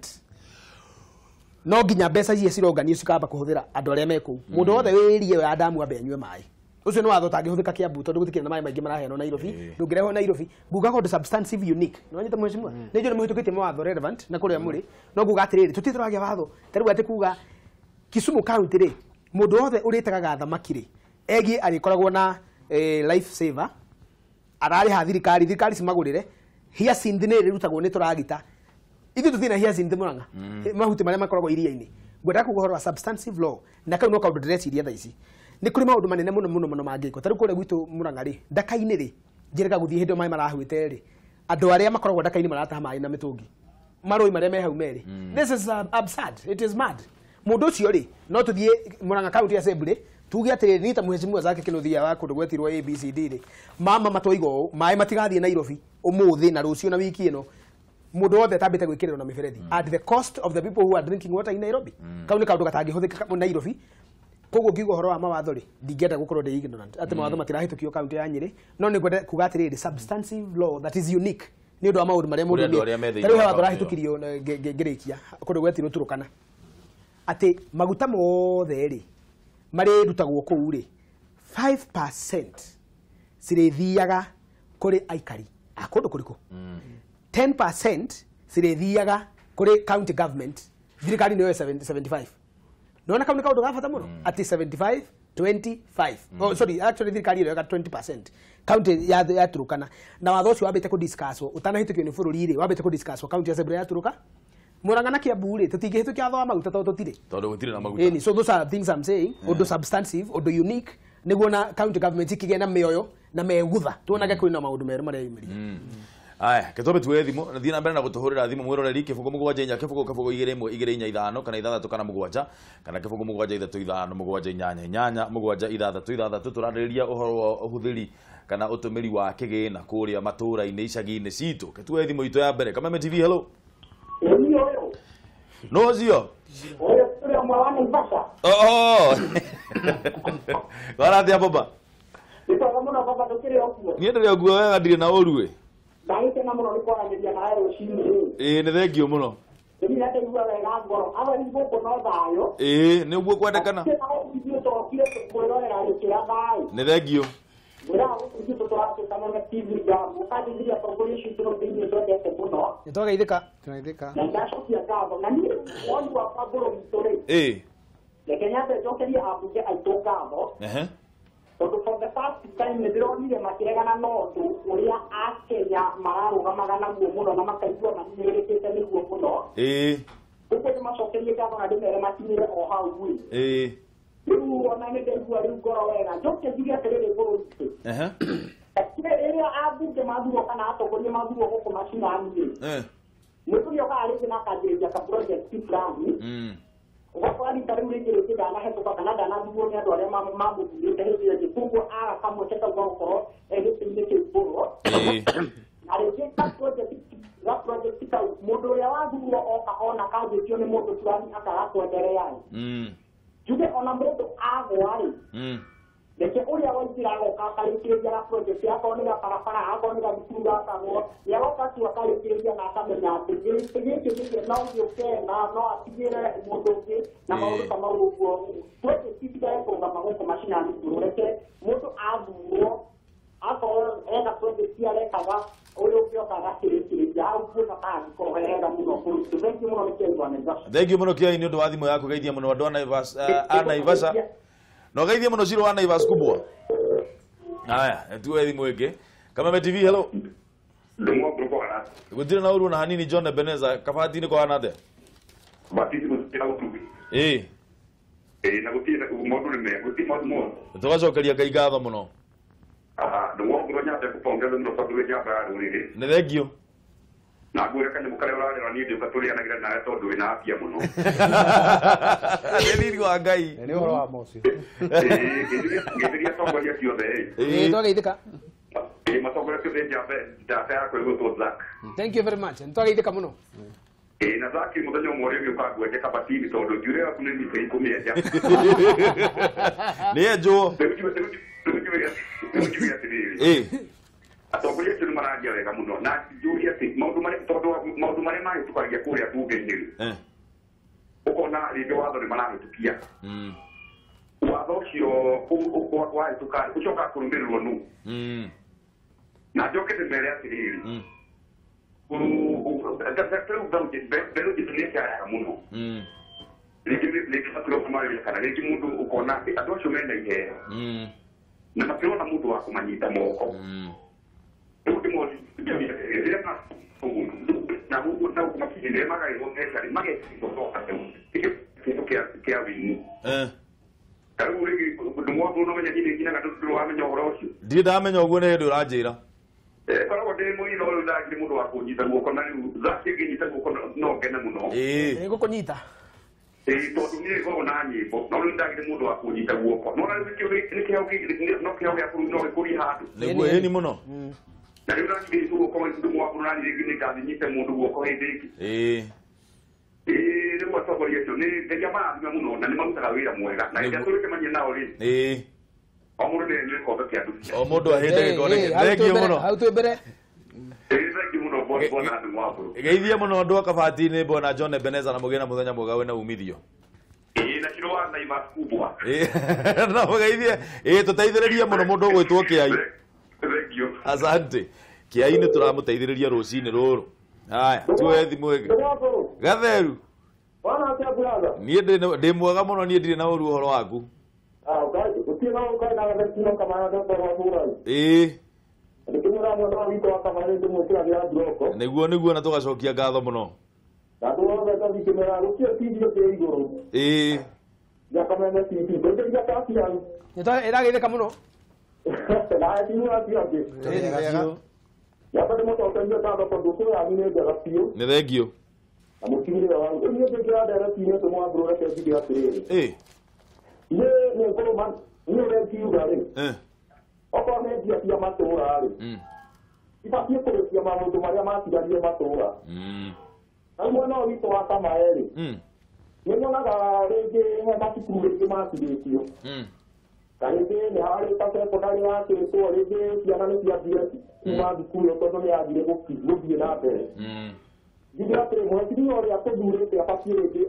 no nginya mbeca iria cironganio cikamba kũhũthĩra andũ arĩa me kũu. Mũndũ wothe wĩ area ya ndamu ambe anyue maĩ. Ũcio nĩ watho ũtangĩhũthĩka Kiambu tondũ gũtikĩrĩ na maĩ maingĩ maraheanwo Nairobi ndũngĩrehwo Nairobi. Nguga ũndũ substantive unique nĩ wanyita mheshimiwa nĩ njũĩ nĩ mũhĩtũkĩtie mawatho relevant na kũrĩa mũrĩ no nguga atĩrĩrĩ tũtirĩ tũragĩa watho ta rĩu atĩ kuga Kisumu county rĩ mũndũ wothe ũrĩtegaga thamaki rĩ egiĩ arĩkoragwo na life saver ararĩha thirikari thirikari cimagũrĩre hyacinth nĩ ĩrĩrutagwo nĩ tũragita ithuĩ tũtirĩ na hyacinth Murang'a mahuti marĩa makoragwo iria-inĩ. Ngwendaga kuga ũhoro wa substantive law na kau no kaũndũ ndĩreciria thaa ici nĩ kũrĩ maũndũ manene mũno mũno mũno mangĩkwo ta rĩu kũrĩa gwitũ Murang'a rĩ ndaka-inĩ rĩ njĩrĩga gũthiĩ hĩndĩ ĩyo maĩ marahuĩte rĩ andũ arĩa makoragwo ndaka-inĩ marataha maĩ na mĩtũngi marũĩ marĩa me hau merĩ. This is absurd, it is mad. Mũndũ ũcio rĩ no tũthiĩ Murang'a County Assembly tuge atĩrĩrĩ niĩ ta mheshimiwa Zake Kĩnuthia wa kũndũ gwetirwo ABCD rĩ mama matwaiga ũũ maĩ matigathiĩ Nairobi ũmũthĩ na rũciũ na wiki ĩno mũndũ wothe atambĩte gwĩkĩrĩrwo na mĩberethi at the cost of the people who are drinking water in Nairobi. Kau nĩ kaũndũ gatangĩhũthĩka Nairobi. Koguo ngiuga ũhoro wa mawatho rĩ ndingĩenda gũkorwo ndĩ ignorant atĩ mawatho matirahĩtũkio kaunti ya Nyĩrĩ no nĩ ngwenda kuga atĩrĩrĩ substantive law that is unique nĩ ũndũ wa maũndũ marĩa mũndũ nĩ ta rĩu he watho ũrahĩtũkirio ngĩrĩkia kũndũ gwetirwo Turukana atĩ maguta mothe rĩ marĩrutagwo kũu rĩ 5% cirĩthiaga kũrĩ aikari a kũndũ kũrĩkũ 10% cirĩthiaga kũrĩ county government thirikari nĩyo 75. Nona kau nĩ kaũndũ ga bata mũno atĩ 75 25 oh sorry actually thirikari ĩroyaga 20% county ya Turukana na watho ũcio wambĩte kũdiscusswo ũtanahĩtũkio nĩ bũrũri rĩ wambĩte kũdiscusswo county assembly ya Turukana Murang'a na Kiambu rĩ tũtingĩhĩtũkia watho wa maguta tondũ tũtirĩ tondũ gũtirĩ na maguta. Ĩni, so those are things I'm saying ũndũ substantive ũndũ unique nĩguo na county government ikĩgĩa na mĩoyo na megutha tuonage kwĩna maũndũ merũ mareyumĩria. Aya, ketobe tuwe thimu, thiĩ na mbere na gũtũhũrĩra thimũ mwĩroreri 0 7 4 0 0 2 1 2 4 5 kana 6 kana 7 kana 0 7 3 5 7 8 8 7 6 6 tũrarĩrĩria ũhoro wa ũhũthĩri kana ũtũmĩri wa kĩgĩna kũrĩa matũũra-inĩ icagi-inĩ citũ. Ketuwe thimũ itũ ya mbere. Kameme TV, hello. No ũcio. Ũyũ ũrĩa ũmwe wa Naivasha. Oh. Warathia baba. Nĩ twega mũno baba tũkĩrĩ o kuo. Niĩ ndĩrĩ o kuo wega ndirĩ na ũru ĩ. Ndagĩkena mũno nĩ kwaranĩria nawe rũcinĩ. Ĩĩ nĩ thengio mũno. Niĩ ndaigua wega ngoro. Atheri gũkũ no thayũ. Ĩĩ nĩ ũguo kwendekana. Ithuĩ tũrokire kwĩrorera gĩkĩra thayũ. Nĩ thengio. Ngwĩraga gũkũ ithuĩ tũtũratũkana na TV ngamu. Ũkanjĩthiria atongoria acio tũrĩ thĩinĩ twendete mũno. Nĩ twageithĩka. Tũrageithĩka. Na ndacokia ngatho. Na niĩ woni wakwa ngũrũ witũ rĩ. Ĩĩ. Reke nyambe njokerie ambunge aitũ ngatho. Ehe. Tondũ for the first time nĩ ndĩronire makĩregana na ũndũ ũrĩa Akenya mararũgamaga naguo mũno na makaigua mahinyĩrĩrĩkĩte nĩguo mũno. Ĩĩ. Ũguo ndĩmacokerie ngatho na ndĩmere makinyĩre o hau rĩ. Rĩu ona nĩ ndaigua rĩu ngoro wega. Njoke njuge atĩrĩrĩ bũrũri witũ. Rĩrĩa ambunge mathurwo kana atongoria mathurwo gũkũ macinani rĩ, mũndũ nĩokaga rĩngĩ na akanjĩrĩria ka project fulani. Ũgakora rita rĩu rĩngĩ rĩngĩ ndanahĩtũka kana ndanathurwo nĩ andũ arĩa mamũthurĩte hĩndĩ ĩyo ĩngĩ, koguo aga kamweke kau ga gũkorwo e gĩtĩ-inĩ kĩu bũrwo. Na rĩngĩ ka project kau mũndũ ũrĩa wathurwo oka ona kanjĩtio nĩ mũndũ fulani akaga kwenderea rĩ, njuge ona mũndũ agwa rĩ, reke ũrĩa waingĩra agoka akarĩkĩrĩria ga project, akorwo nĩ gabarabara, akorwo nĩ gathukuru gakagwo, nĩagoka tu akarĩkĩrĩria na akamenya atĩ gĩkĩ nĩkĩo no gĩũke na no atigĩre mũndũ ũngĩ na maũndũ ta mau ũguo. Project itigage kũrũgama gũkũ macinani ngũrũ, reke mũndũ athurwo akorwo ena project arekaga ũrĩa ũngĩoka agakĩrĩkĩrĩria hau kuona kangĩkorwo he hega mũno bũrũri. Thengiũ mũno nĩ kĩaigua Naivasha. Thengiũ mũno Kĩai nĩ ũndũ wa thimũ yaku, geithia mũno andũ a Naivasha. No geithia mũno Ciro wa Naivas kubwa. Haya, tuwe thimũ ĩngĩ. Kameme TV, hello. Ndũng'wa ngũrũ Gũtirĩ na ũru na hanini John Ebeneza, kabati-inĩ kũhana atĩa? Batisi gũtirĩ na ũtugi. Na gũtirĩ maũndũ nĩ mega, gũtirĩ maũndũ mothe. Tũgacokeria Ngai ngatho mũno. Ndũng'wa ngũrũ nyambe kũpongeza mũno tondũ wĩ njamba ya rũrĩrĩ. Nĩ thengiũ. Na ngwĩre kanyamũ karĩa ũrarera niĩ ndĩũka tũrĩanagĩra nawe tondũ wĩna afya mũno. Nĩ riri wa Ngai. Nĩ ũhoro wa ma ũcio. Ngĩthĩria atongoria ciothe ĩ. Twageithĩka. Matongoria ciothe njamba yakwa ĩgwĩtwo Zack. Thank you very much. Nĩtwageithĩka mũno. Na Zack mũthenya ũmwe ũrĩa ũgĩũka ngwenje kabatini tondũ njuĩrĩ yaku nĩ mita ikũmĩenja. Nĩ enjwo. Rĩu njuge atĩrĩrĩ. Atongoria acio nĩ mararia wega mũno na njũrie atĩ maũndũ marĩa tondũ maũndũ marĩa mahĩtũkagia kũrĩa bunge-inĩ rĩ, ũkona rĩngĩ watho nĩ marahĩtũkia. Watho ũcio wahĩtũka ũcokaga kũrũmĩrĩrwo nũ. Na njoke ndĩmere atĩrĩrĩ, rĩu mbeũ njĩthĩ nĩ ĩcaraga mũno. Rĩngĩ matirona mawĩra kana rĩngĩ mũndũ ũkona andũ acio mena iheo na matirona mũndũ wa kũmanyita moko. Ndirĩ ndamenya ũguo nĩ hĩndĩ ũranjĩra. Koragwo ndĩ mũini ũyũ ndangĩrĩ mũndũ wa kũnyita guoko na rĩu Zack ĩngĩnyita guoko no ngene mũno. Nĩngũkũnyita. Tondũ niĩ ngoragwo na nyĩmbo no rĩu ndagĩrĩ mũndũ wa kũnyita guoko. No rĩu nĩ kĩheo no kĩheo gĩa bũrũri no gĩkũrie handũ. Nĩguo ĩni mũno. Na rĩu ndangĩrĩ guoko ndũmũ wa bũrũri nani rĩngĩ nĩngathiĩ mũndũ guoko hĩndĩ ĩngĩ. Rĩu atongoria acio nĩ Ngai amarathime mũno na nĩ marutaga wĩra mwega na rĩrĩa tũrĩcemania nao rĩ, o mũndũ nĩ enyue gĩkombe kĩa nduthi. O mũndũ ahĩnde gĩkombe. Thengiũ mũno. Hau twĩ mbere. Thengiũ mũno bwana Ndũng'wa wa Bũrũri. Geithia mũno andũ a kabati-inĩ bwana John Ebeneza na mũgĩe na mũthenya mwega wĩna umithio. Na Ciro wa Naivas kubwa. Na mũgeithie. Tũteithĩrĩrie mũno mũndũ ũgwĩtwo Kĩai. Thengiũ. Asante. Kĩai nĩ tũramũteithĩrĩria rũcinĩ rũrũ. Haya, tuoe thimũ ĩngĩ. Gatheru. Bwana atĩa brother? Niĩ ndĩ mwega mũno, niĩ ndirĩ na ũru ũhoro waku. Gũtirĩ na ũkaĩ na gathekino kamaya ndetagwo Mũrai. Ndĩkĩnyũra mwena witũ wa Kamaya ndĩmwĩkĩragĩra mburoko. Nĩguo nĩguo na tũgacokia ngatho mũno. Na andũ othe ngathikĩmera gũtirĩ TV ĩkĩ igũrũ. Ya Kameme TV. Ndĩngĩria kasi hau. Ĩrageithĩka mũno. Na etimu acio angĩ. Nyamba ndĩmũcokerie ngatho tondũ kũrĩ yanyu nĩ njega biũ. Nĩ thengiũ. Na mũtigĩrĩre wa rĩu niĩ ndĩngĩra ndereti-inĩ Ndũng'wa wa Bũrũri reke njuge atĩrĩrĩ. Niĩ nĩ ngũrũma niĩ ũrĩa ingiuga rĩ, okorwo nĩ mbia cia matũũra rĩ, ibatiĩ kũrĩkia maũndũ marĩa matigarire matũũra. Na mwena ũyũ witũ wa Kamae rĩ, nĩ nyonaga rĩngĩ he macukuru rĩngĩ matigĩtio. Ta rĩngĩ nĩ harĩ ta secondary yakĩtwo rĩngĩ ciana nĩ ciambire kuma thukuru ĩyo tondũ nĩ yambire gũthiĩ na mbere. Njuge atĩrĩ mheshimiwa ũrĩa tũthurĩte abatiĩ rĩngĩ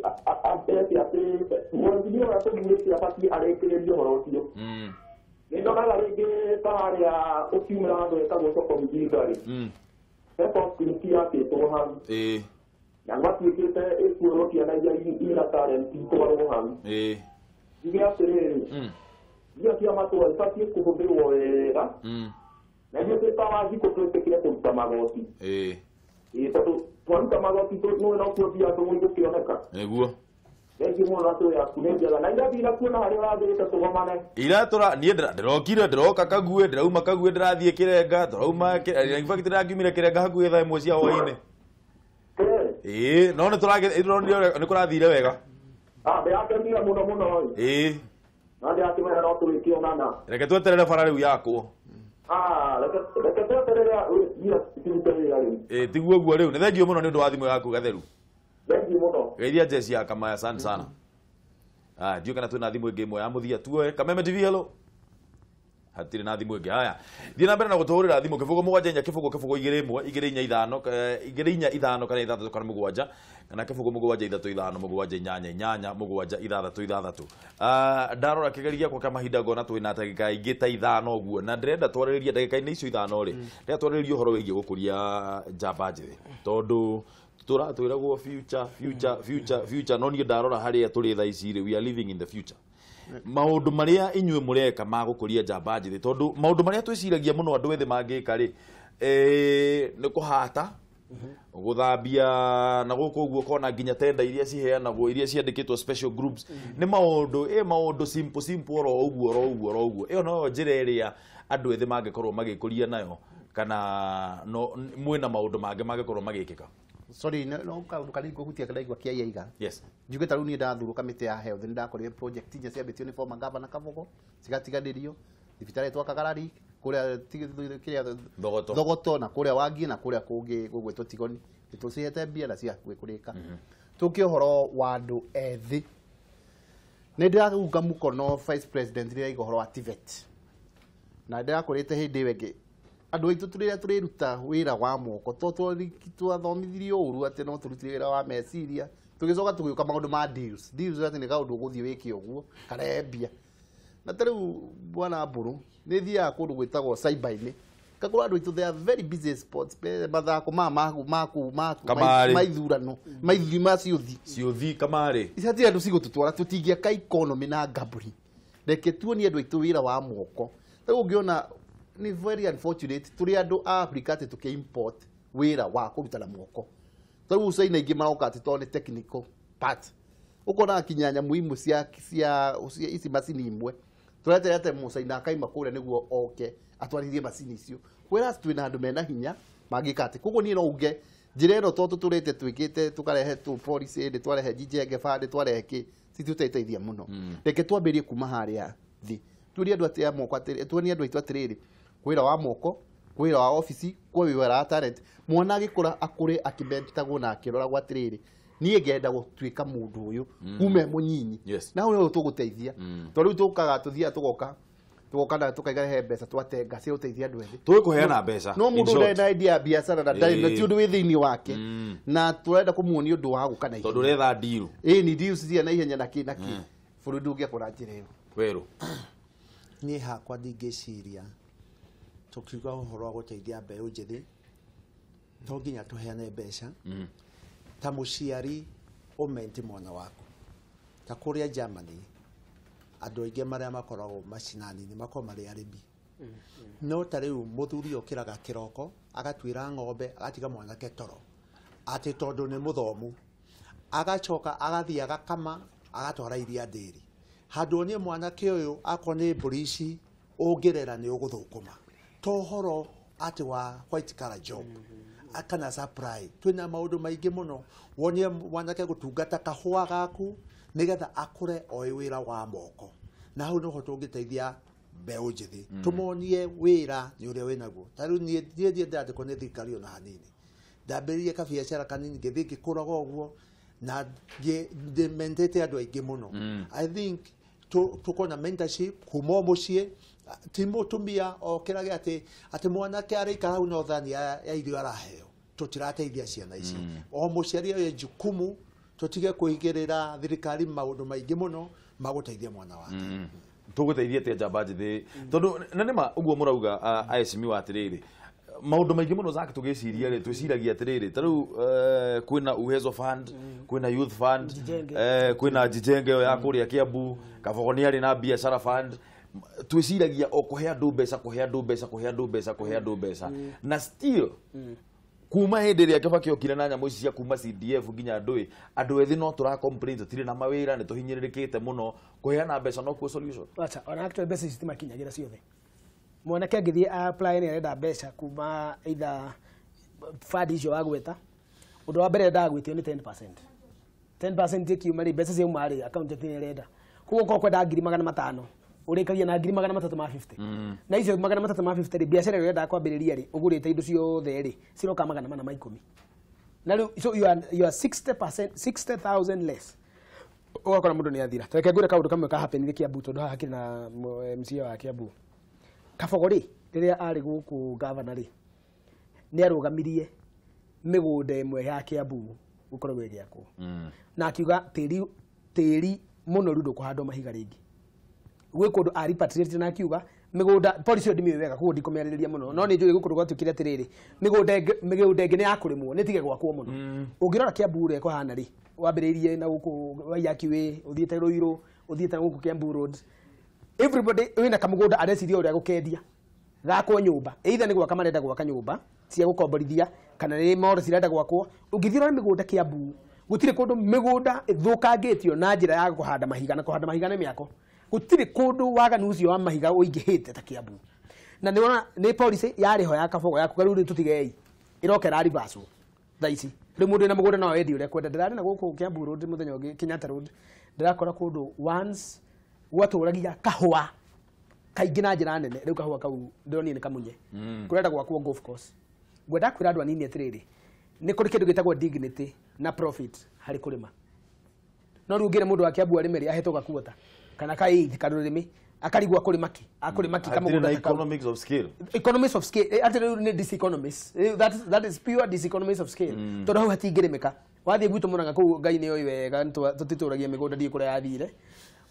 eke atĩ mheshimiwa ũrĩa tũthurĩte abatiĩ arĩkĩrĩrie ũhoro ũcio. Nĩ ndonaga rĩngĩ ta harĩa ũkiumĩra handũ hetagwo soko mjinga rĩ, he polyclinic yakĩtwo hau. Na gwatuĩkĩte ĩkuoywo ciana iria ina talent itwarwo hau. Njuge atĩrĩrĩ, mbia cia matũũra ibatiĩ kũhũthĩrwo wega. Na ithuĩ twĩ ta Wanjikũ twĩtĩkĩre kũruta magoti. Ĩĩ tondũ twaruta magoti nĩ no kuo mbia tũgũkĩoneka. Nĩguo. Thengiũ mũno na tũĩ yaku nĩ njega. Na irathi nakuona harĩa ũrathĩrĩte tũgomane. Ira tũra niĩ ndĩrokire ndĩroka Kaguĩ ndĩrauma Kaguĩ ndĩrathiĩ Kĩrenga tũrauma in fact ndĩrakiumire Kĩrenga hakuhĩ thaa 1 cia hwaĩ-inĩ. Ĩĩ no nĩ kũrathire wega. Ndĩrakenire mũno mũno. Ĩĩ. Na ndĩrakĩmenya no tũrĩkĩonana. Reke tweterere bara rĩu yakwo. Reke tweterere mbia cirute wĩra rĩu. Ĩĩ tiguo ũguo rĩu. Nĩ thengiũ mũno nĩ ũndũ wa thimũ yaku Gatheru. Thengiũ mũno. Geithia jeshi ya Kamaya asante sana. Ndiũĩ kana twĩna thimũ ĩngĩ ĩmwe ya mũthia tuoe. Kameme TV hello. Hatirĩ na thimũ ĩngĩ. Haya. Thiĩ na mbere na gũtũhũrĩra thimũ 0 7 4 0 0 2 1 2 4 5 2 4 5 kana 6 kana 7 kana 0 7 3 5 7 8 8 7 6 6. Ndarora kĩgerio gĩakwa kĩa mahinda ngona twĩna ndagĩka ingĩ ta 5 ũguo na ndĩrenda twarĩrĩrie ndagĩka-inĩ icio 5 rĩ. Ndĩrenda twarĩrĩrie ũhoro wĩgiĩ gũkũria njamba njĩthĩ tondũ tũratwĩragwo future future future future no niĩ ndarora harĩa tũrĩ thaa ici rĩ we are living in the future. Maũndũ marĩa inyuĩ mũreka ma gũkũria njamba njĩthĩ tondũ maũndũ marĩa twĩciragia mũno andũ ethĩ mangĩka rĩ nĩ kũhata gũthambia na gũkũ ũguo ũkona nginya tenda iria ciheanagwo iria ciandĩkĩtwo special groups nĩ maũndũ maũndũ simple simple oro ũguo oro ũguo oro ũguo. Ĩyo noyo njĩra ĩrĩa andũ ethĩ mangĩkorwo magĩkũria nayo kana no mwĩna maũndũ mangĩ mangĩkorwo magĩkĩka. Sorry, no kaũndũ karĩa ngũhutia kĩraigua kĩa iga. Yes. Njuge ta rĩu niĩ ndathurwo kamĩtĩ ya health nĩ ndakorire project inya ciambĩtio nĩ former governor Kabogo cigatiganĩrio thibitarĩ twakaga Rari kũrĩa kĩrĩa Thogoto na kũrĩa Wangi na kũrĩa kũngĩ gũgwĩtwo Tigoni nĩtũcihete mbia na cihakuhĩ kũrĩka. Tũke ũhoro wa andũ ethĩ nĩ ndĩraunga mũkono vice president rĩrĩa aiga ũhoro wa TVET na ndĩrakorĩte hĩndĩ ĩyo ĩngĩ andũ aitũ tũrĩa tũrĩruta wĩra wa moko to twathomithirio ũru atĩ no tũrutire wĩra wa meciria tũgĩcoka tũgĩũka maũndũ ma deals deals atĩ nĩ kaũndũ ũgũthiĩ wĩke ũguo karehe mbia na ta rĩu bwana Mbũrũ nĩ thiaga kũndũ gwĩtagwo cyber-inĩ ngakora andũ aitũ they are very busy sports mathako ma ma ithurano ma ciũthi ciũthi kamarĩ hatirĩ andũ cigũtũtwara tũtingĩaka economy na ngambũri reke tuonie andũ aitũ wĩra wa moko rĩu ũngĩona ni very unfortunate tũrĩ andũ a Africa atĩ tũkĩ import wĩra wa kũruta na moko ta rĩu China ingĩ maroka atĩ tondũ nĩ technical part ũkona kinya nyamũ imwe cia ici macini imwe tũretere atĩ mũcaina akaima kũrĩa nĩguo oke atwarithie macini icio whereas twĩna andũ mena hinya mangĩka atĩ koguo niĩ no uge njĩra ĩno to tũtũrĩte twĩkĩte tũkarehe tũ policy nĩ twarehe Jijenge Fund twarehe kĩ citũteithia mũno reke twambĩrĩrie kuma harĩa thĩ tuonie andũ atĩ moko atĩrĩ tuonie andũ aitũ atĩrĩrĩ wĩra wa moko wĩra wa ofici kwĩ wĩra wa talent mwana agĩkũra akũre akĩmentagwo na akĩroragwo atĩrĩrĩ niĩ ngenda gũtuĩka mũndũ ũyũ kume mũnyinyi na hau nĩho tũgũteithia tondũ rĩu tũkaga tũthiaga tũgoka na tũkaiga he mbeca twatenga cia gũteithia andũ ethĩ tũkũheana mbeca no mũndũ ndarĩ na idea ya biacara na ndarĩ na ti ũndũ wĩ thĩinĩ wake na tũrenda kũmuonia ũndũ wa gũka na ihenya tondũ ũretha deal ĩĩ ni deal cia na ihenya na kĩ na kĩ bũrũri ndũngĩakwo na njĩra ĩyo werũ niĩ hakwa ndingĩciria tũkiuga ũhoro wa gũteithia mbeũ njĩthĩ no nginya tũheane mbeca ta mũciari ũmente mwana waku ta kũrĩa Germany andũ aingĩ marĩa makoragwo macinani nĩ makoragwo marĩ arĩmi no ta rĩu mũthuri okĩraga kĩroko agatuĩra ng'ombe agatiga mwanake toro atĩ tondũ nĩ mũthomu agacoka agathiĩ agakama agatwara iria ndĩri handũ onie mwanake ũyũ akorwo nĩ mbũri ici ũngĩrera nĩ ũgũthũkũma to ũhoro atĩ wa white collar job kana supply twĩna maũndũ maingĩ mũno wonie mwanake gũtungata kahũa gaku nĩgetha akũre oĩ wĩra wa moko na hau noho tũngĩteithia mbeũ njĩthĩ tũmonie wĩra nĩ ũrĩa wĩnaguo ta rĩu niĩ ndiĩ ndandĩkwo nĩ thirikari ona hanini ndambĩrĩirie kabiacara kanini ngĩthiĩ ngĩkũraga ũguo na ndĩmentete andũ aingĩ mũno I think tukona mentorship kuma mũciĩ ti mũtumia okĩrage atĩ mwanake arĩikara hau no thani ya irio araheo tũtirateithia ciana ici o mũciari oye jukumu tũtige kũigĩrĩra thirikari maũndũ maingĩ mũno magũteithia mwana wake tũgũteithia atĩa njamba njĩthĩ tondũ na nĩma ũguo mũrauga aheshimiwa atĩrĩrĩ maũndũ maingĩ mũno Zack tũgĩciria rĩ twĩciragia atĩrĩrĩ ta rĩu kwĩna Uwezo Fund kwĩna Youth Fund kwĩna Jijenge ĩyo ya kũrĩa Kiambu Kabogo nĩ arĩ na Biashara Fund twĩciragia o kũhe andũ mbeca kũhe andũ mbeca kũhe andũ mbeca kũhe andũ mbeca na still Kuma hĩndĩ ĩrĩa Kibaki okire na nyamũ ici cia kuma CDF nginya ndũĩ andũ ethĩ no tũra complain tũtirĩ na mawĩra nĩ tũhinyĩrĩrĩkĩte mũno kũheana mbeca no kuo solution. Acha ona actually mbeca ici timakinyagira ciothe. Mwanake angĩthiĩ apply nĩ arenda mbeca kuma either fund icio wagweta ũndũ wa mbere endaga gwĩtio nĩ 10%. 10% ikiuma rĩ mbeca ciauma rĩ accountant nĩ arenda koguo okorwo kwenda 500,000 ũrĩkagia na 350,000. Na icio 350 rĩ biacara ĩrĩa ũrenda kwambĩrĩria rĩ ũgũrĩte indo ciothe rĩ ciroka 410. Na rĩu so you are 60% 60,000 less. Ũgakora mũndũ nĩ athira. Reke ngwĩre kaũndũ kamwe ka happen Kiambu tondũ haha hakĩrĩ na MCA wa Kiambu. Kabogo rĩ rĩrĩa arĩ gũkũ governor rĩ nĩ arũgamirie mĩgũnda ĩmwe ya Kiambu gũkoragwo ĩgĩakwo. Na akiuga tĩri mũnoru ndũkũhandwo mahiga rĩngĩ. Gwĩ kũndũ a repatriate na akiuga mĩgũnda policy ĩyo ndimĩũĩ wega koguo ndikũmĩarĩrĩria mũno no nĩ njũĩ gũkũ gwatuĩkire atĩrĩrĩ mĩgũnda ĩngĩ nĩ ya kũrĩmwo nĩ tige gwakwo mũno. Ũngĩrora Kiambu ũrĩa kũhana rĩ wambĩrĩirie na gũkũ Waiyaki Way ũthiĩte Ruiru ũthiĩte gũkũ Kiambu Road everybody wĩna kamũgũnda areciria ũrĩa gũkendia gakwo nyũmba either nĩ gwaka marenda gwaka nyũmba cia gũkomborithia kana nĩ moro cirenda gwakwo. Ũngĩthiĩ ũrore mĩgũnda Kiambu gũtirĩ kũndũ mĩgũnda ĩthũkangĩtio na njĩra ya kũhanda mahiga na kũhanda mahiga nĩ mĩako. Gũtirĩ kũndũ waganu ũcio wa mahiga ũingĩhĩte ta Kiambu. Na nĩ wona nĩ policy yarĩ ho ya Kabogo ya kuga rĩu rĩ tũtigei ĩroka ĩra reverse thaa ici. Rĩu mũndũ wĩna mũgũnda no endie ũrĩa kwenda. Ndĩrarĩ na gũkũ Kiambu Road mũthenya ũngĩ Kenyatta Road ndĩrakora kũndũ once gwatũragia kahũa kaingĩ na njĩra nene rĩu kahũa kau ndĩronire nĩ kamunye. Kũrenda gwakwo golf course. Ngwenda kwĩra andũ anini atĩrĩrĩ nĩ kũrĩ kĩndũ gĩtagwo dignity na profit harĩ kũrĩma. No rĩu ũngĩra mũndũ wa Kiambu arĩme rĩ ahetwo gakuota kana ka eighth kana rũrĩmĩ akarigwo akũrĩma kĩ akũrĩma kĩ kamũgũnda economics of scale. Economics of scale actually nĩ diseconomics. That is pure diseconomics of scale. Tondũ hau hatingĩrĩmĩka. Wathiĩ gwitũ Mũrang'a kũu Ngai nĩ oĩ wega tũtitũragia mĩgũnda ndiĩ kũrĩa yathire.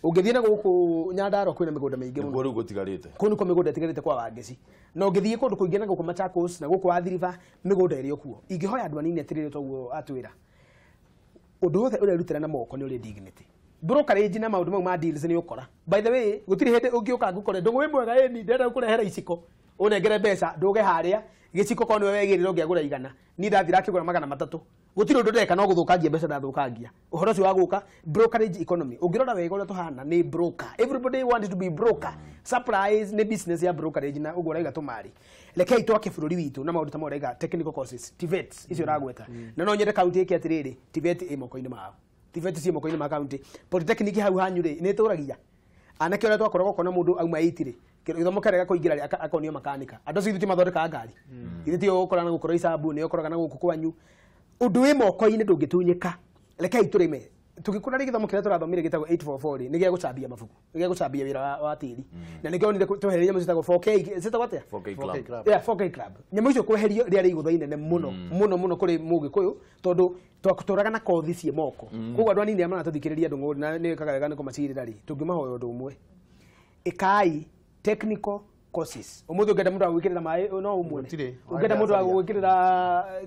Ũngĩthiĩ na gũkũ Nyandarua kwĩna mĩgũnda mĩingĩ mũno. Nĩkuo rĩu gũtigarĩte. Kũu nĩkuo mĩgũnda ĩtigarĩte kwa Wangeci. Na ũngĩthiĩ kũndũ kũingĩ na gũkũ Machakos na gũkũ Athi River mĩgũnda ĩrĩ o kuo. Ingĩhoya andũ anini atĩrĩrĩ toguo atwĩra. Ũndũ wothe ũrerutĩra na moko nĩ ũrĩ dignity. Brokerage na maũndũ mau ma deals nĩ ũkora. By the way, gũtirĩ hĩndĩ ũngĩũka ngũkore ndũgũ wĩ mwega ĩni ndĩrenda gũkũrehera iciko. Ũnengere mbeca ndũge harĩa gĩciko korwo nĩwe wegĩrĩra ũngĩagũra 100 niĩ ndathira akĩgũra 300. Gũtirĩ ũndũ ndeka no gũthũkangia mbeca ndathũkangia. Ũhoro ũcio wa gũka brokerage economy ũngĩrora wega ũrĩa tũhana nĩ broker. Everybody wants to be broker. Surprise nĩ business ya brokerage na ũguo ũraiga tũmari. Rekei twake bũrũri witũ na maũndũ ta mau ũraiga technical courses TVET icio ũragweta. Na no nyende kaunti ĩke atĩrĩrĩ TVET ĩ moko-inĩ mao. TVET ciĩ moko-inĩ ma kaunti. Polytechnic hau hanyu rĩ nĩ ĩtũragia. Anake ũrĩa twakoragwo ũkona mũndũ auma 8 rĩ gĩthomo kĩarega kũingĩra rĩ akonio makanika. Andũ acio ithuĩ ti mathondekaga ngari. Ithuĩ ti ũkoraga na gũkũ Roysambu nĩ ũkoraga na gũkũ kwanyu. Ũndũ wĩ moko-inĩ ndũngĩtunyĩka. Rekei tũrĩme. Tũgĩkũra rĩ gĩthomo kĩrĩa tũrathomire gĩtagwo 844 rĩ nĩ gĩa gũcambia mabuku nĩ gĩa gũcambia wĩra wa tĩri. Na nĩkĩo onire twehereire nyamũ ciĩtagwo 4K ciĩtagwo atĩa? 4K club. Yeah, 4K club. Nyamũ icio kweherio rĩarĩ igũtha inene mũno mũno mũno kũrĩ mũgĩkũyũ tondũ twatũraga na kothi ciĩ moko. Koguo andũ anini arĩa maratũthikĩrĩria ndũng'ũ na nĩ wĩkaga wega nĩ kũmacirĩra rĩ tũngĩmahoya ũndũ ũmwe. Ĩkai technical courses. Ũmũthĩ ũngĩenda mũndũ wa gwĩkĩrĩra maĩ no ũmuone. Ũngĩenda mũndũ wa gwĩkĩrĩra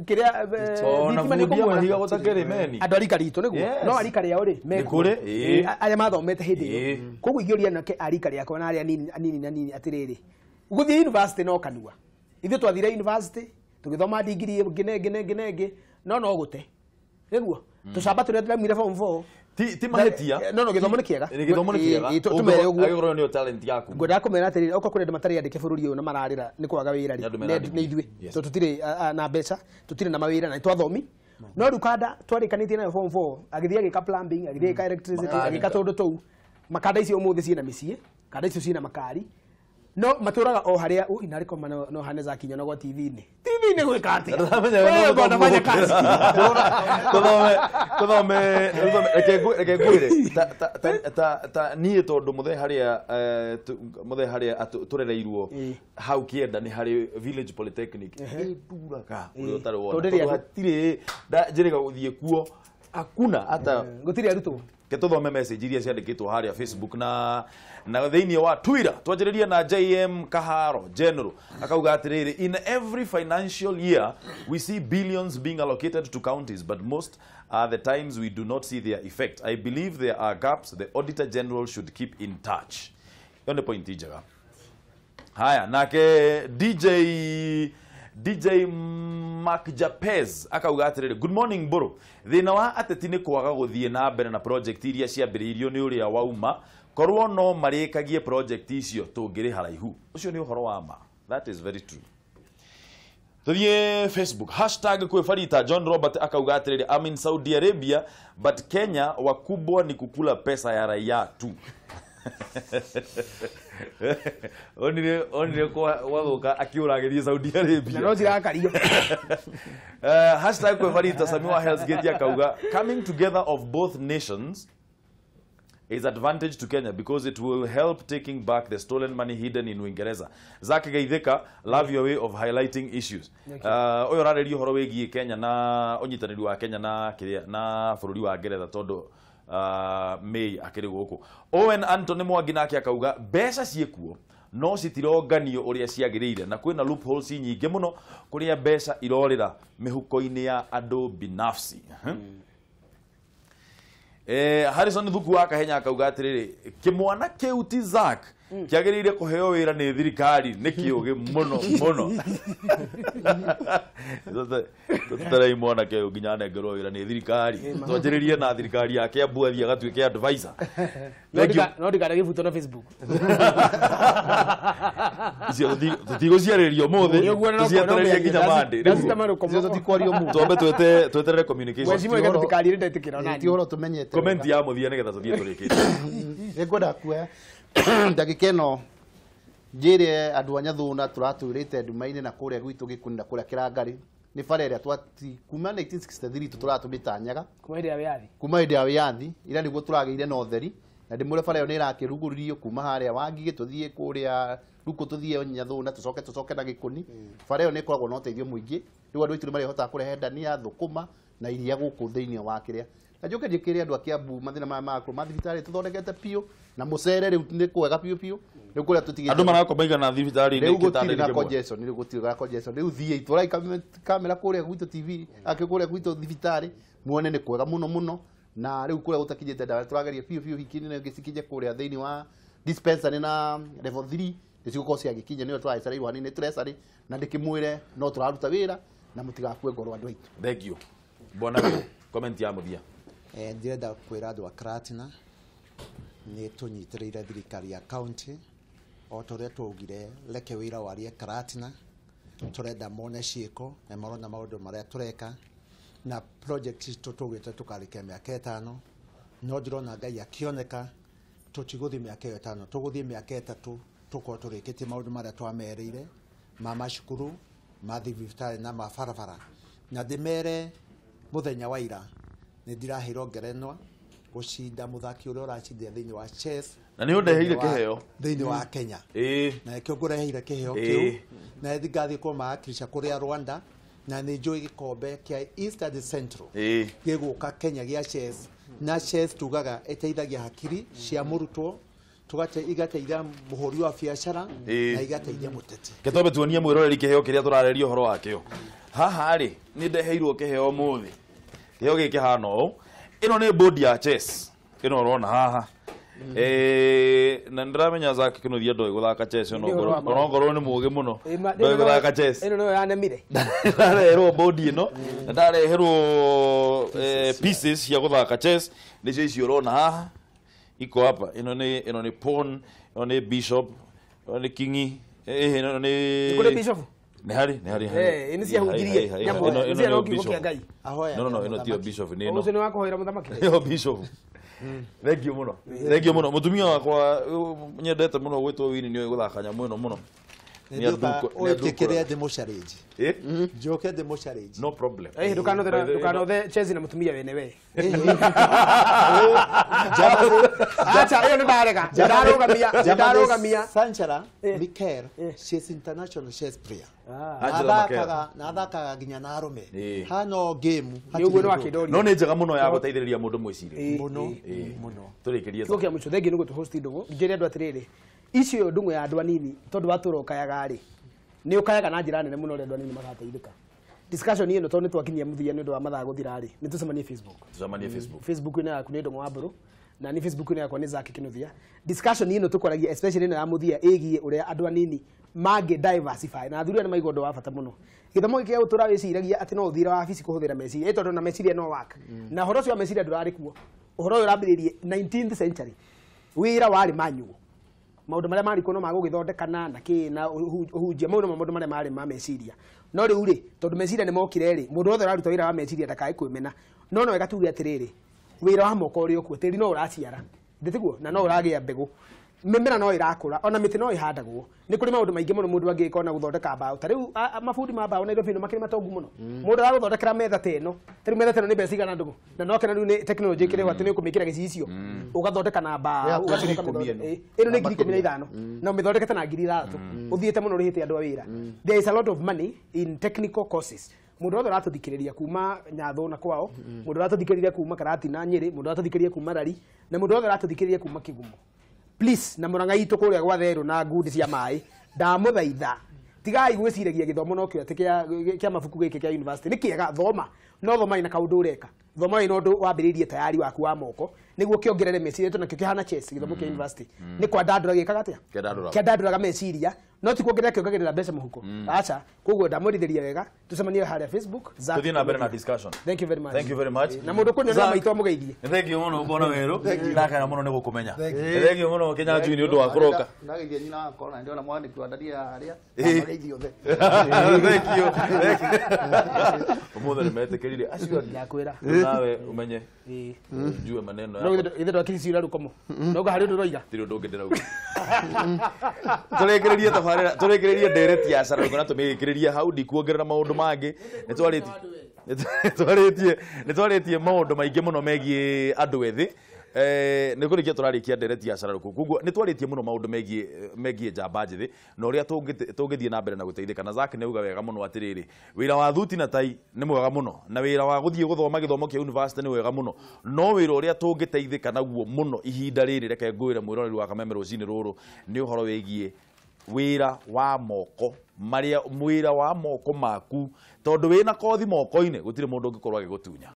kĩrĩa thitima nĩ ũkũmuona. Mahiga gũtakĩrĩ meni. Andũ a rika ritũ nĩguo. No a rika rĩao rĩ mekuo. Arĩa mathomete hĩndĩ ĩyo. Koguo ingĩũria anake a rika rĩakwa na arĩa anini na anini atĩrĩrĩ gũthiĩ university no kanua. Ithuĩ twathire university tũgĩthoma degree ĩngĩ na ĩngĩ na ĩngĩ na ĩngĩ no no gũte. Nĩguo tũcamba tũrĩa tũraumire form 4 ti mahĩtia. No gĩthomo nĩ kĩega. Gĩthomo nĩ kĩega. Tũmere ũguo. Angĩkorwo nĩyo talent yaku. Ngwendaga kũmera atĩrĩrĩ okorwo kũrĩ andũ matarĩ andĩke bũrũri ũyũ na mararĩra nĩ kwaga wĩra rĩ nĩ ithuĩ. Tondũ tũtirĩ na mbeca tũtirĩ na mawĩra na nĩ twathomi. No rĩu kanda twarĩkanĩtie nayo form 4 agĩthiĩ agĩka plumbing agĩthiĩ agĩka electricity agĩka tũndũ tũu. Makanda icio ũmũthĩ ciĩna mĩciĩ kanda icio ciĩna makari no matũraga o harĩa ui narĩ koma no hane zakinya no gwa TV-inĩ. TV-inĩ gwĩka atĩa? Wewe bwana fanya kazi. Tũthome reke ngwĩre ta niĩ tondũ mũthee harĩa tũrereirwo hau kĩenda nĩ harĩ Village Polytechnic ĩnduraga ũrĩa ũtarĩ wona tondũ hatirĩ njĩrĩga gũthiĩ kuo hakuna hata gũtirĩ arutwo. Ke tuthome message iria ciandĩkĩtwo harĩa Facebook na thĩinĩ wa Twitter. Twanjĩrĩria na JM Kaharo General akauga atĩrĩrĩ, in every financial year we see billions being allocated to counties, but most are the times we do not see their effect. I believe there are gaps the Auditor General should keep in touch. Ĩyo nĩ point njega. Haya, nake DJ DJ Mark Japez akauga atiriri, good morning bro, thina wa ateti ni kwaga guthie na mbere na project iria ciambiriirio ni uria wauma, korwo no marikagie project icio tungiri haraihu. Ucio ni uhoro wa ma. That is very true. Tuthie Facebook hashtag kwefarita. John Robert akauga atiriri, I'm in Saudi Arabia but Kenya wakubwa ni kukula pesa ya raia tu. Onire kwa wathuka akiuragirie Saudi Arabia na no cirakario. Hashtag kwefarita. Samiwa Hells Gate akauga, coming together of both nations is advantage to Kenya because it will help taking back the stolen money hidden in Uingereza. Zaki Gaitheka, love your way of highlighting issues. Uyu rareria uhoro wigie Kenya na unyitaniri wa Kenya na kiria na bururi wa Ngeretha tondu May akiri guku. Owen Anthony Mwangi nake akauga mbeca ciikuo no citironganio uria ciagiriire na kwina loopholes nyingi muno kuria mbeca irorira mihuko-ini ya andu binafsi. Harrison Thuku wa Kahenya akauga atiriri, kimwana kiu ti Zack kiagiriire kuheo wira ni thirikari ni kiugi muno muno. Tutarai mwana kiu nginya nengerwo wira ni thirikari, twanjiririe na thirikari ya Kiambu athie agatuike advisor. No ndikare gibuto na Facebook. Icio tutigũciarĩria ũmũthĩ, tũcietererie nginya Monday. Twambe tweterere communication. Ti ũhoro tũmenyete. Comment ya mũthia nĩgetha tũthiĩ tũrĩkĩtie. Nĩngwenda kuoya ndagĩka ĩno njĩre andũ a Nyathuna tũratũrĩte nduma-inĩ na kũrĩa gwitũ Gĩkũnĩ na kũrĩa Kĩrangarĩ nĩ bara ĩrĩa twati kuma 1963 tũratũmĩtanyaga kuma hĩndĩ ya wĩyathi, kuma hĩndĩ ya wĩyathi ira nĩguo tũragĩire na ũtheri, na ndĩmwĩre bara ĩyo nĩ ĩrakĩrugũririo kuma harĩa Wangigĩ tũthiĩ kũrĩa Ruku tũthiĩ Nyathuna tũcoke na Gĩkũni. Bara ĩyo nĩ ĩkoragwo na ũteithio mũingĩ, rĩu andũ aitũ nĩ marĩhotaga kũrehe ndania, thũkũma na iria gũkũ thĩinĩ wa kĩrĩa. Na njoke njĩkĩre andũ a Kiambu mathĩna maya ma ma thibitarĩ tũthondekete biũ na mũcere rĩu nĩ kwega biũ biũ, rĩu kũrĩa tũtigĩte andũ marakoma igana thibitarĩ-inĩ gĩtanda-inĩ kĩmwe, congestion rĩu gũtirĩ na congestion. Rĩu thiĩ itũrai kamera kũrĩa gwitũ TV akĩ kũrĩa gwitũ thibitarĩ muone nĩ kwega mũno mũno, na rĩu kũrĩa gũtakinyĩte ndawa tũrageria biũ biũ hiki-inĩ na gĩcikinye kũrĩa thĩinĩ wa dispensary na level 3 nĩcigũkorwo ciagĩkinya, nĩyo tũracereirwo hanini tũrecarĩ na ndĩkĩmwĩre no tũraruta wĩra na mũtigakue ngoro andũ aitũ. Thank you bwana. Comment ya mũthia. Ndĩrenda kwĩra andũ a Karatina nĩ tũnyitĩrĩire thirikari ya county o ta ũrĩa twaugire, reke wĩra warie Karatina, tũrenda mone ciĩko na marona maũndũ marĩa tũreka na project citũ tũgĩte tũkarĩkia mĩaka ĩtano, no ndĩrona Ngai akĩoneka tũtigũthiĩ mĩaka ĩyo ĩtano, tũgũthiĩ mĩaka ĩtatũ tũkorwo tũrĩkĩtie maũndũ marĩa twamerĩire ma macukuru, ma thibitarĩ na ma barabara. Na ndĩmere mũthenya wa ira nĩ ndĩraheirwo ngerenwa gũcinda mũthaki ũrĩa ũracindire thĩinĩ wa chess, na nĩ ũndeheire kĩheo thĩinĩ wa Kenya, na nĩkĩo ngũreheire kĩheo kĩu, na ngathiĩ kũmawakilisha kũrĩa Rwanda, na nĩ njũĩ gĩkombe kĩa East and Central gĩgũka Kenya gĩa chess, na chess tugaga ĩteithagia hakiri cia mũrutwo, igateithia mũhũri wa biacara na igateithia mũteti. Gĩtombe tuonie mwĩroreri kĩheo kĩrĩa tũrarĩria ũhoro wakĩo. Haha rĩ nĩ ndeheirwo kĩheo ũmũthĩ. Kĩheo gĩkĩ hana ũũ, ĩno nĩ board ya chess ĩno ũrona haha. Na ndĩramenya Zack Kĩnuthia ndoĩ gũthaka chess, onokorwo nĩ mũũgĩ mũno ndoĩ gũthaka chess. Ĩno nĩyo yanemire. Ndareherwo board ĩno na ndareherwo pieces cia gũthaka chess, nĩcio icio ũrona haha iko hapa. Ĩno nĩ pawn, ĩno nĩ bishop, ĩno nĩ king, ĩno nĩ kũrĩ bishop. Nĩ harĩ nĩ ciahunjirie nyamũ ĩno kiugo kĩa Ngai. No ĩno tiyo bishop, nĩ ĩno ũcio nĩ wa kũhoera mũthamaki, ĩyo bishop. Thank you mũno, thank you mũno. Mũtumia wakwa nyendete mũno gwĩtwo Winnie nĩoĩ gũthaka nyamũ ĩno mũno. Ũyũkĩkĩre ndĩmũcarĩnji, njoke ndĩmũcarĩnji. No problem. Ndũkanothe chess na mũtumia wene we. Acha ĩyo nĩ ndarega, ndarũgamia. Sanchara Mikel, she is international chess player. Na athakaga nginya na arũme. Hano game ũguo nĩ wakĩndoria. No nĩ njega mũno ya gũteithĩrĩria mũndũ mwĩcirie mũno mũno. Tũrĩkĩrie kiugo kĩa mũico. Thengiũ nĩ gũtũ-host ndũgũ. Njĩre andũ atĩrĩrĩ, icio ndũng'ũ ya andũ anini tondũ watũra ũkayaga rĩ, nĩ ũkayaga na njĩra nene mũno ũrĩa andũ anini magateithĩka. Discussion ĩno tondũ nĩ twakinyia mũthia nĩ ũndũ wa mathaa gũthira rĩ, nĩ tũcemanie Facebook. Tũcemanie Facebook. Facebook-inĩ yaku nĩ Ndũng'ũ wa Mbũrũ na ni Facebook-inĩ yakwa nĩ Zack Kĩnuthia. Discussion ĩno tũkwaragia especially ĩno ya mũthia ĩgiĩ ũrĩa andũ anini mangĩ diversify na athuri aya nĩ maigua ũndũ wa bata mũno. Gĩthomo gĩkĩ gĩa gũtũra wĩciragia atĩ no ũthire wabici kũhũthĩra meciria, tondũ na meciria no work. Na ũhoro ũcio wa meciria ndũrarĩ kuo. Ũhoro ũyũ ũrambĩrĩirie 19th century. Wĩra warĩ manual. Maũndũ marĩa marĩ kuo no magũgĩthondekana na kĩ na ũhunjia, mau nĩmo maũndũ marĩa marĩ ma meciria. No rĩu rĩ, tondũ meciria nĩ mokire rĩ, mũndũ wothe ũraruta wĩra wa meciria ndakae kwĩmena. No no wega tuge atĩrĩrĩ, wĩra wa moko ũrĩ okuo, tĩri no ũraciara, ndĩtiguo, na no ũragĩa mbegũ. Mĩmera no ĩrakũra, ona mĩtĩ no ĩhandagwo. Nĩ kũrĩ maũndũ maingĩ mũno mũndũ angĩka ona gũthondeka mbaũ. Ta rĩu mabundi ma mbaũ Nairobi nĩ makĩrĩ matongu mũno. Mũndũ aragũthondekera metha ta ĩno, ta rĩu metha ta ĩno nĩ mbeca cigana ndũgũ? Na no kena rĩu nĩ technology ĩkĩrĩ ho atĩ nĩ ũkũmĩkĩra gĩcicio, ũgathondeka na mbaũ, ũgacoka ũkamĩthondeka. Ĩno nĩ 15,000 na ũmĩthondekete na 6,000. Ũthiĩte mũno ũrĩhĩte andũ a wĩra. There is a lot of money in technical courses. Mũndũ wothe ũratũthikĩrĩria kuma Nyathũ na kwao, mũndũ ũratũthikĩrĩria kuma Karatina Nyĩrĩ, mũndũ ũratũthikĩrĩria kuma Rari, na mũndũ wothe ũratũthikĩrĩria kuma Kĩgumo. Please, na mũrang'a itũ kũrĩa gwa Therũ na ngundi cia maĩ, ndamũthaitha tigai gwĩciragia gĩthomo no kĩo atĩ kĩa mabuku gĩkĩ kĩa university. Nĩ kĩega, thoma, no thoma ina kaũndũ ũreka. Thoma ina ũndũ wambĩrĩirie tayari waku wa moko nĩguo kĩongerere meciria, tondũ nakĩo kĩhana chess gĩthomo kĩa university. Nĩ kwandandũra gĩkaga atĩa? Kĩandandũraga meciria, no ti kuongerera kĩongagĩrĩra mbeca mũhuko. Aca, koguo ndamwĩrithĩria wega, tũcemanie harĩa Facebook. Tũthiĩ na mbere na discussion. Thank you very much. Thank you very much. Na mũndũ kũnyona maitũ amũgeithie. Thank you mũno bwana Werũ. Ndakena mũno nĩ gũkũmenya. Thank you mũno Kĩnyanjui nĩ ũndũ wa kũroka. Ndageithia nyina wakwa na ndĩrona mwandĩki wa ndaria harĩa. Ndamageithia othe. Thank you. Thank you. Ũmũthĩ nĩ metĩkĩrire acio angĩ. Ndakwĩra. Nawe umenye. Njue maneno No ithe ndwakiriciura rũkomo. No harĩ ũndũ ũroiga. Tirĩ ũndũ ũngĩ ndĩrauga. Tũrĩkĩrĩrie tabarĩra, tũrĩkĩrĩrie ndereti ya Sarah na tũmĩrĩkĩrĩrie hau, ndikuongerera maũndũ mangĩ. Nĩ twarĩtie maũndũ maingĩ mũno megiĩ andũ ethĩ. Nĩ kũrĩkia tũrarĩkia ndereti ya Sarah. Koguo nĩ twarĩtie mũno maũndũ megiĩ njamba njĩthĩ na ũrĩa tũngĩthiĩ na mbere na gũteithĩka. Na Zack nĩ auga wega mũno atĩrĩrĩ, wĩra wa thuti na tai nĩ mwega mũno, na wĩra wa gũthiĩ gũthoma gĩthomo kĩa university nĩ wega mũno, no wĩra ũrĩa tũngĩteithĩka naguo mũno ihinda rĩrĩ, reke ngwĩre mwĩroreri wa Kameme rũcinĩ rũrũ, nĩ ũhoro wĩgiĩ wĩra wa moko, marĩa wĩra wa moko maku, tondũ wĩna kothi moko-inĩ gũtirĩ mũndũ ũngĩkorwo agĩgũtunya.